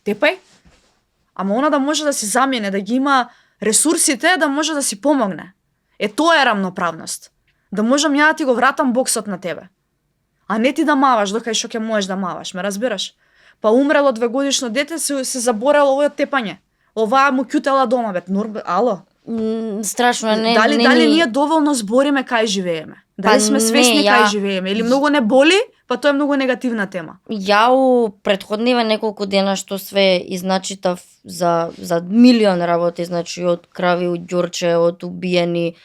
тепај. Ама она да може да се замине, да ги има ресурсите, да може да си помогне. Е, тоа е рамноправност. Да можам ја да ти го вратам боксот на тебе. А не ти да маваш докај што ќе можеш да маваш, ме разбираш? Па умрело 2-годишно дете, се заборело овој тепање. Оваа му ќутела дома, бе, ало. Страшно е, Дали ние доволно збориме кај живееме? Дали сме свесни кај живееме? Или многу не боли, па тоа е многу негативна тема. Ја у претходниве неколку дена што све изначитав за милион работи, значи од крави, од ѓорче, од убиени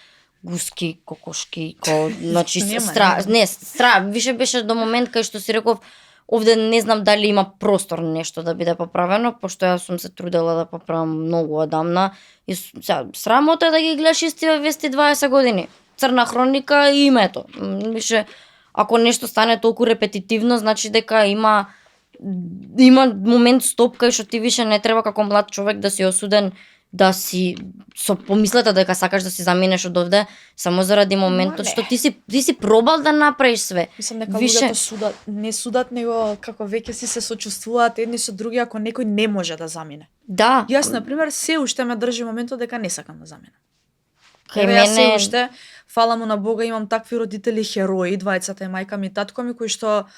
гуски, кокошки, значи више беше до момент кај што си реков овде не знам дали има простор нешто да биде поправено, пошто јас сум се трудела да поправам многу одамна и срамота е да ги гледаш истиве вести 20 години. Црна хроника и името. Више ако нешто стане толку репетитивно, значи дека има момент стоп кај што ти више не треба како млад човек да си осуден да си со помислата дека сакаш да си заминеш од овде само заради моментот не. што ти си пробал да направиш све. Мислам дека Више- луѓето судат, не судат, него како веќе си се сочувствуваат едни со други ако некој не може да замине. Да. Јас на пример се уште ме држи моментот дека не сакам да заминам. Кај Еве јас се мене уште, фала му на Бога, имам такви родители херои, двајцата е мајка ми и татко ми, кои што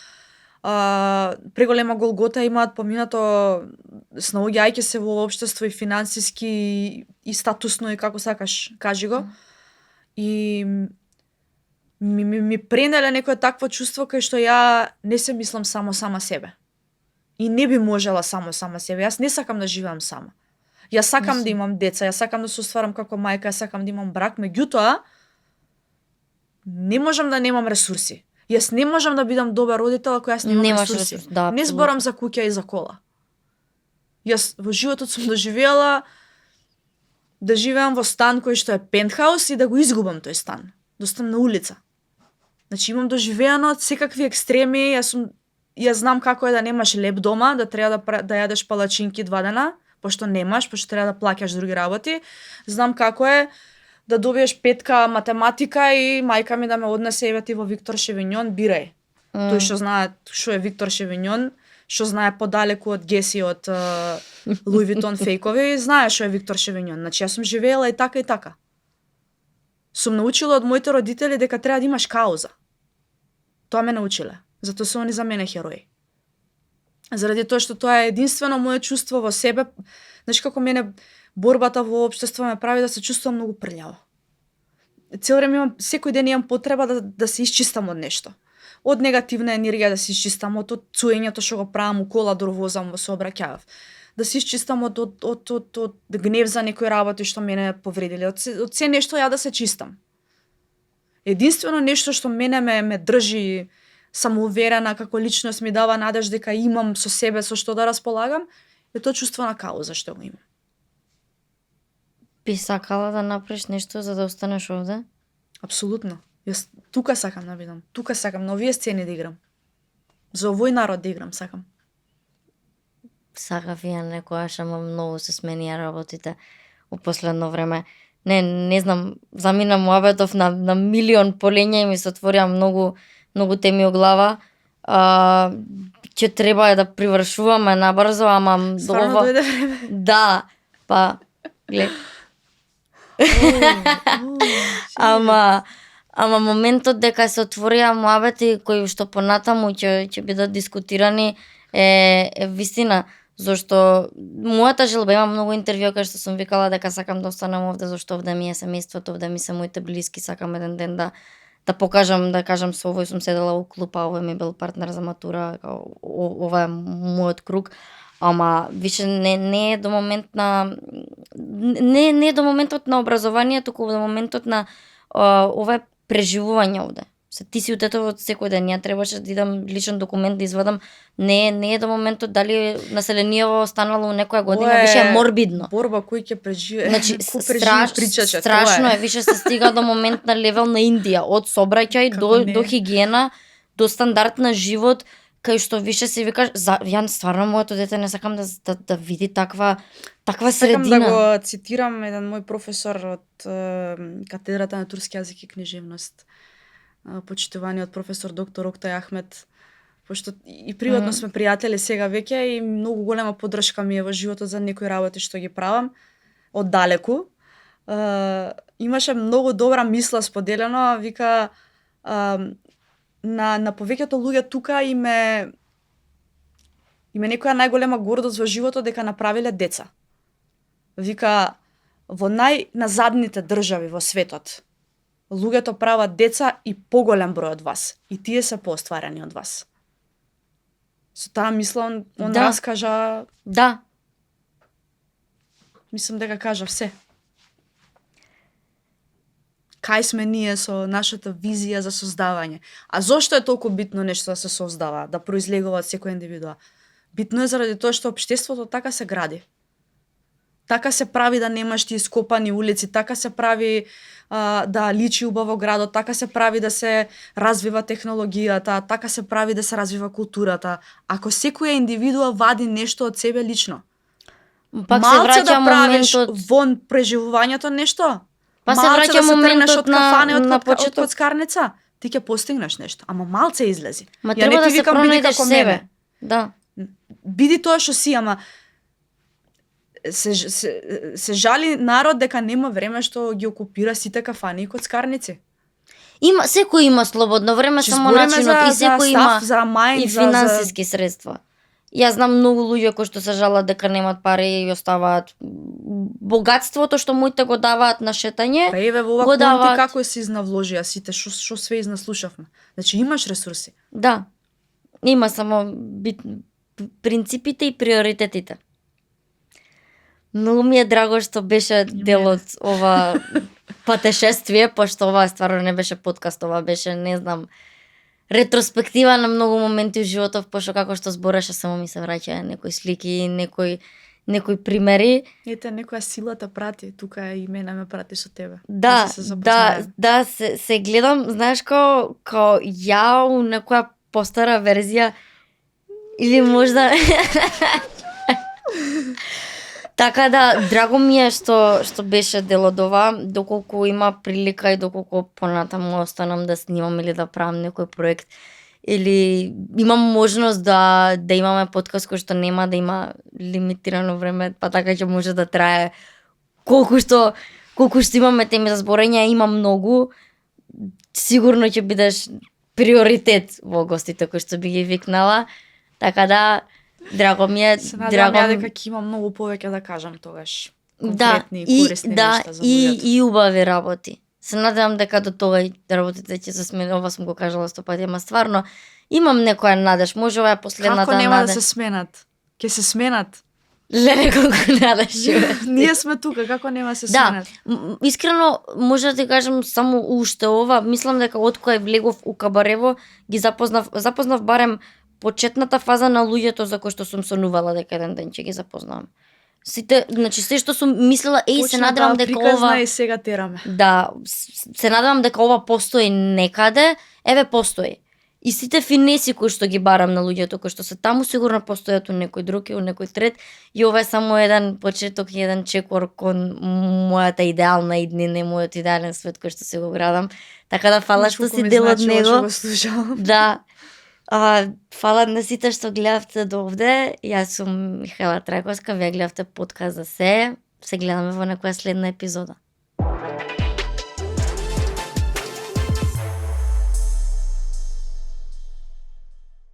преголема голгота имаат поминато снаоѓајќи се во општество и финансиски и статусно и како сакаш, кажи го. И ми пренеле некое такво чувство кај што ја не се мислам само сама себе. И не би можела само сама себе. Јас не сакам да живеам сама. Јас сакам да имам деца, јас сакам да се остварам како мајка, јас сакам да имам брак, меѓутоа не можам да немам ресурси. Јас не можам да бидам добар родител ако јас немам Немаш ресурси. ресурс, да, Не апсолутно. зборам за куќа и за кола. Јас во животот сум доживеала да живеам во стан кој што е пентхаус и да го изгубам тој стан. Да останам на улица. Значи имам доживеано секакви екстреми, јас знам како е да немаш леп дома, да треба да јадеш палачинки 2 дена, пошто немаш, пошто треба да плаќаш други работи. Знам како е да добиеш 5 математика и мајка ми да ме однесе еве ти во Виктор Шевиньон, бирај. Тој што знае што е Виктор Шевиньон, што знае подалеку од Геси, од Луи Витон фейкови, знае што е Виктор Шевиньон. Значи јас сум живеела и така и така. Сум научила од моите родители дека треба да имаш кауза. Тоа ме научиле. Затоа се они за мене херои. Заради тоа што тоа е единствено моје чувство во себе. Знаеш како мене борбата во општество ме прави да се чувствувам многу прљаво. Цел време имам, секој ден имам потреба да се исчистам од нешто. Од негативна енергија да се исчистам, од цуењето што го правам у кола дор возам во сообраќајов. Да се исчистам од гнев за некои работи што мене повредиле. Од се нешто ја да се чистам. Единствено нешто што мене ме држи самоуверена како личност, ми дава надеж дека имам со себе со што да располагам, е тоа чувство на кауза што го имам. Би сакала да направиш нешто за да останеш овде? Апсолутно. Јас тука сакам да бидам. Тука сакам на овие сцени да играм. За овој народ да играм сакам. Сакав ја некојаш, ама многу се сменија работите у последно време. Не знам, замина муабетов на милион полења и ми се отворија многу теми у глава. Ќе треба да привршуваме набрзо, ама Стварно дојде време. Да, па глед. Ама моментот дека се отворија муабети кои што понатаму ќе бидат дискутирани е вистина, зашто мојата желба, имам многу интервјуа кај што сум викала дека сакам да останам овде, зашто овде ми е семејството, овде ми се моите блиски, сакам еден ден да покажам, да кажам со овој сум седела у клуб, а овој ми бил партнер за матура, ова е мојот круг. Ама више не е до момент на не е до моментот на образование, туку до моментот на ова е преживување овде. Ти си утето од секој ден, ја требаше да идам личен документ да извадам. Не е до моментот дали населението останало у некоја година, више е морбидно. Борба кој ќе преживее. Значи страшно е, више се стига до момент на левел на Индија, од сообраќај до хигиена, до стандард на живот, кај што више се викаш, ја стварно моето дете не сакам да види таква средина. Сакам да го цитирам еден мој професор од катедрата на турски јазик и книжевност, почитуваниот професор доктор Октай Ахмет, пошто и приватно сме пријатели сега веќе и многу голема поддршка ми е во животот за некои работи што ги правам од далеку. Имаше многу добра мисла споделено, вика на повеќето луѓе тука име некоја најголема гордост во животот дека направиле деца. Вика во најназадните држави во светот луѓето прават деца и поголем број од вас. И тие се поостварени од вас. Со таа мисла он раскажа... Да. Мислам дека кажа все. Кај сме ние со нашата визија за создавање. А зошто е толку битно нешто да се создава, да произлегува од секоја индивидуа? Битно е заради тоа што општеството така се гради. Така се прави да немаш ти ископани улици, така се прави да личи убаво градот, така се прави да се развива технологијата, така се прави да се развива културата. Ако секоја индивидуа вади нешто од себе лично. Пак се малце враќа да правиш моментот. вон преживувањето нешто. Па се Малце враќа да се тргнеш моментот од кафане, на од почеток. коцкарница, ти ќе постигнеш нешто, ама малце излези. Ма Ја треба не да ти се викам биди пронајдеш како себе. мене. Да. Биди тоа што си, ама се жали народ дека нема време што ги окупира сите кафани и коцкарници. Има, секој има слободно време, Че само збориме начинот и секој има став, за мајнд, и финансиски средства. Јас знам многу луѓе кои што се жалат дека немат пари и оставаат богатството што моите го даваат на шетање. Па еве во ова го конти даваат. како се изнавложија сите, што све изнаслушавме. Значи имаш ресурси. Да. Има само принципите и приоритетите. Многу ми е драго што беше дел од ова патешествие, пошто ова стварно не беше подкаст, ова беше, не знам, ретроспектива на многу моменти во животов, пошто како што збореше, само ми се враќаја некои слики, некои примери. Ете, некоја сила те прати, тука и мене ме прати со тебе. Да, да, се гледам, знаеш, као ја у некоја постара верзија, или можда... Така да, драго ми е што беше дел од ова, доколку има прилика и доколку понатаму останам да снимам или да правам некој проект, или имам можност да имаме подкаст кој што нема да има лимитирано време, па така ќе може да трае колку што имаме теми за зборење, има многу, сигурно ќе бидеш приоритет во гостите кои што би ги викнала, така да, драго ми е, се надевам ја дека ќе имам многу повеќе да кажам тогаш. Конкретни и корисни нешта за луѓето. И убави работи. Се надевам дека до тога и работите ќе се сменат. Ова сум го кажала 100 пати, ама стварно имам некоја надеж. Може ова е последната Како нема надеж. да се сменат? Ќе се сменат. Леле колку надеж има. Ние сме тука, како нема да се сменат? Искрено може да ти кажам само уште ова, мислам дека од кога влегов у Кабарево ги запознав барем почетната фаза на луѓето за кои што сум сонувала дека еден ден ќе ги запознавам. Сите, значи се што сум мислела, се надевам дека ова и сега тераме. Да, се надевам дека ова постои некаде, еве постои. И сите финеси кои што ги барам на луѓето кои што се таму сигурно постојат у некој друг и у некој трет, и ова е само еден почеток и еден чекор кон мојата идеална иднина и мојот идеален свет кој што се го градам. Така да фала што си дел од него. Да. Фала на сите што гледавте до овде. Јас сум Михаела Трајковска, вие гледавте подкаст за се. Се гледаме во некоја следна епизода.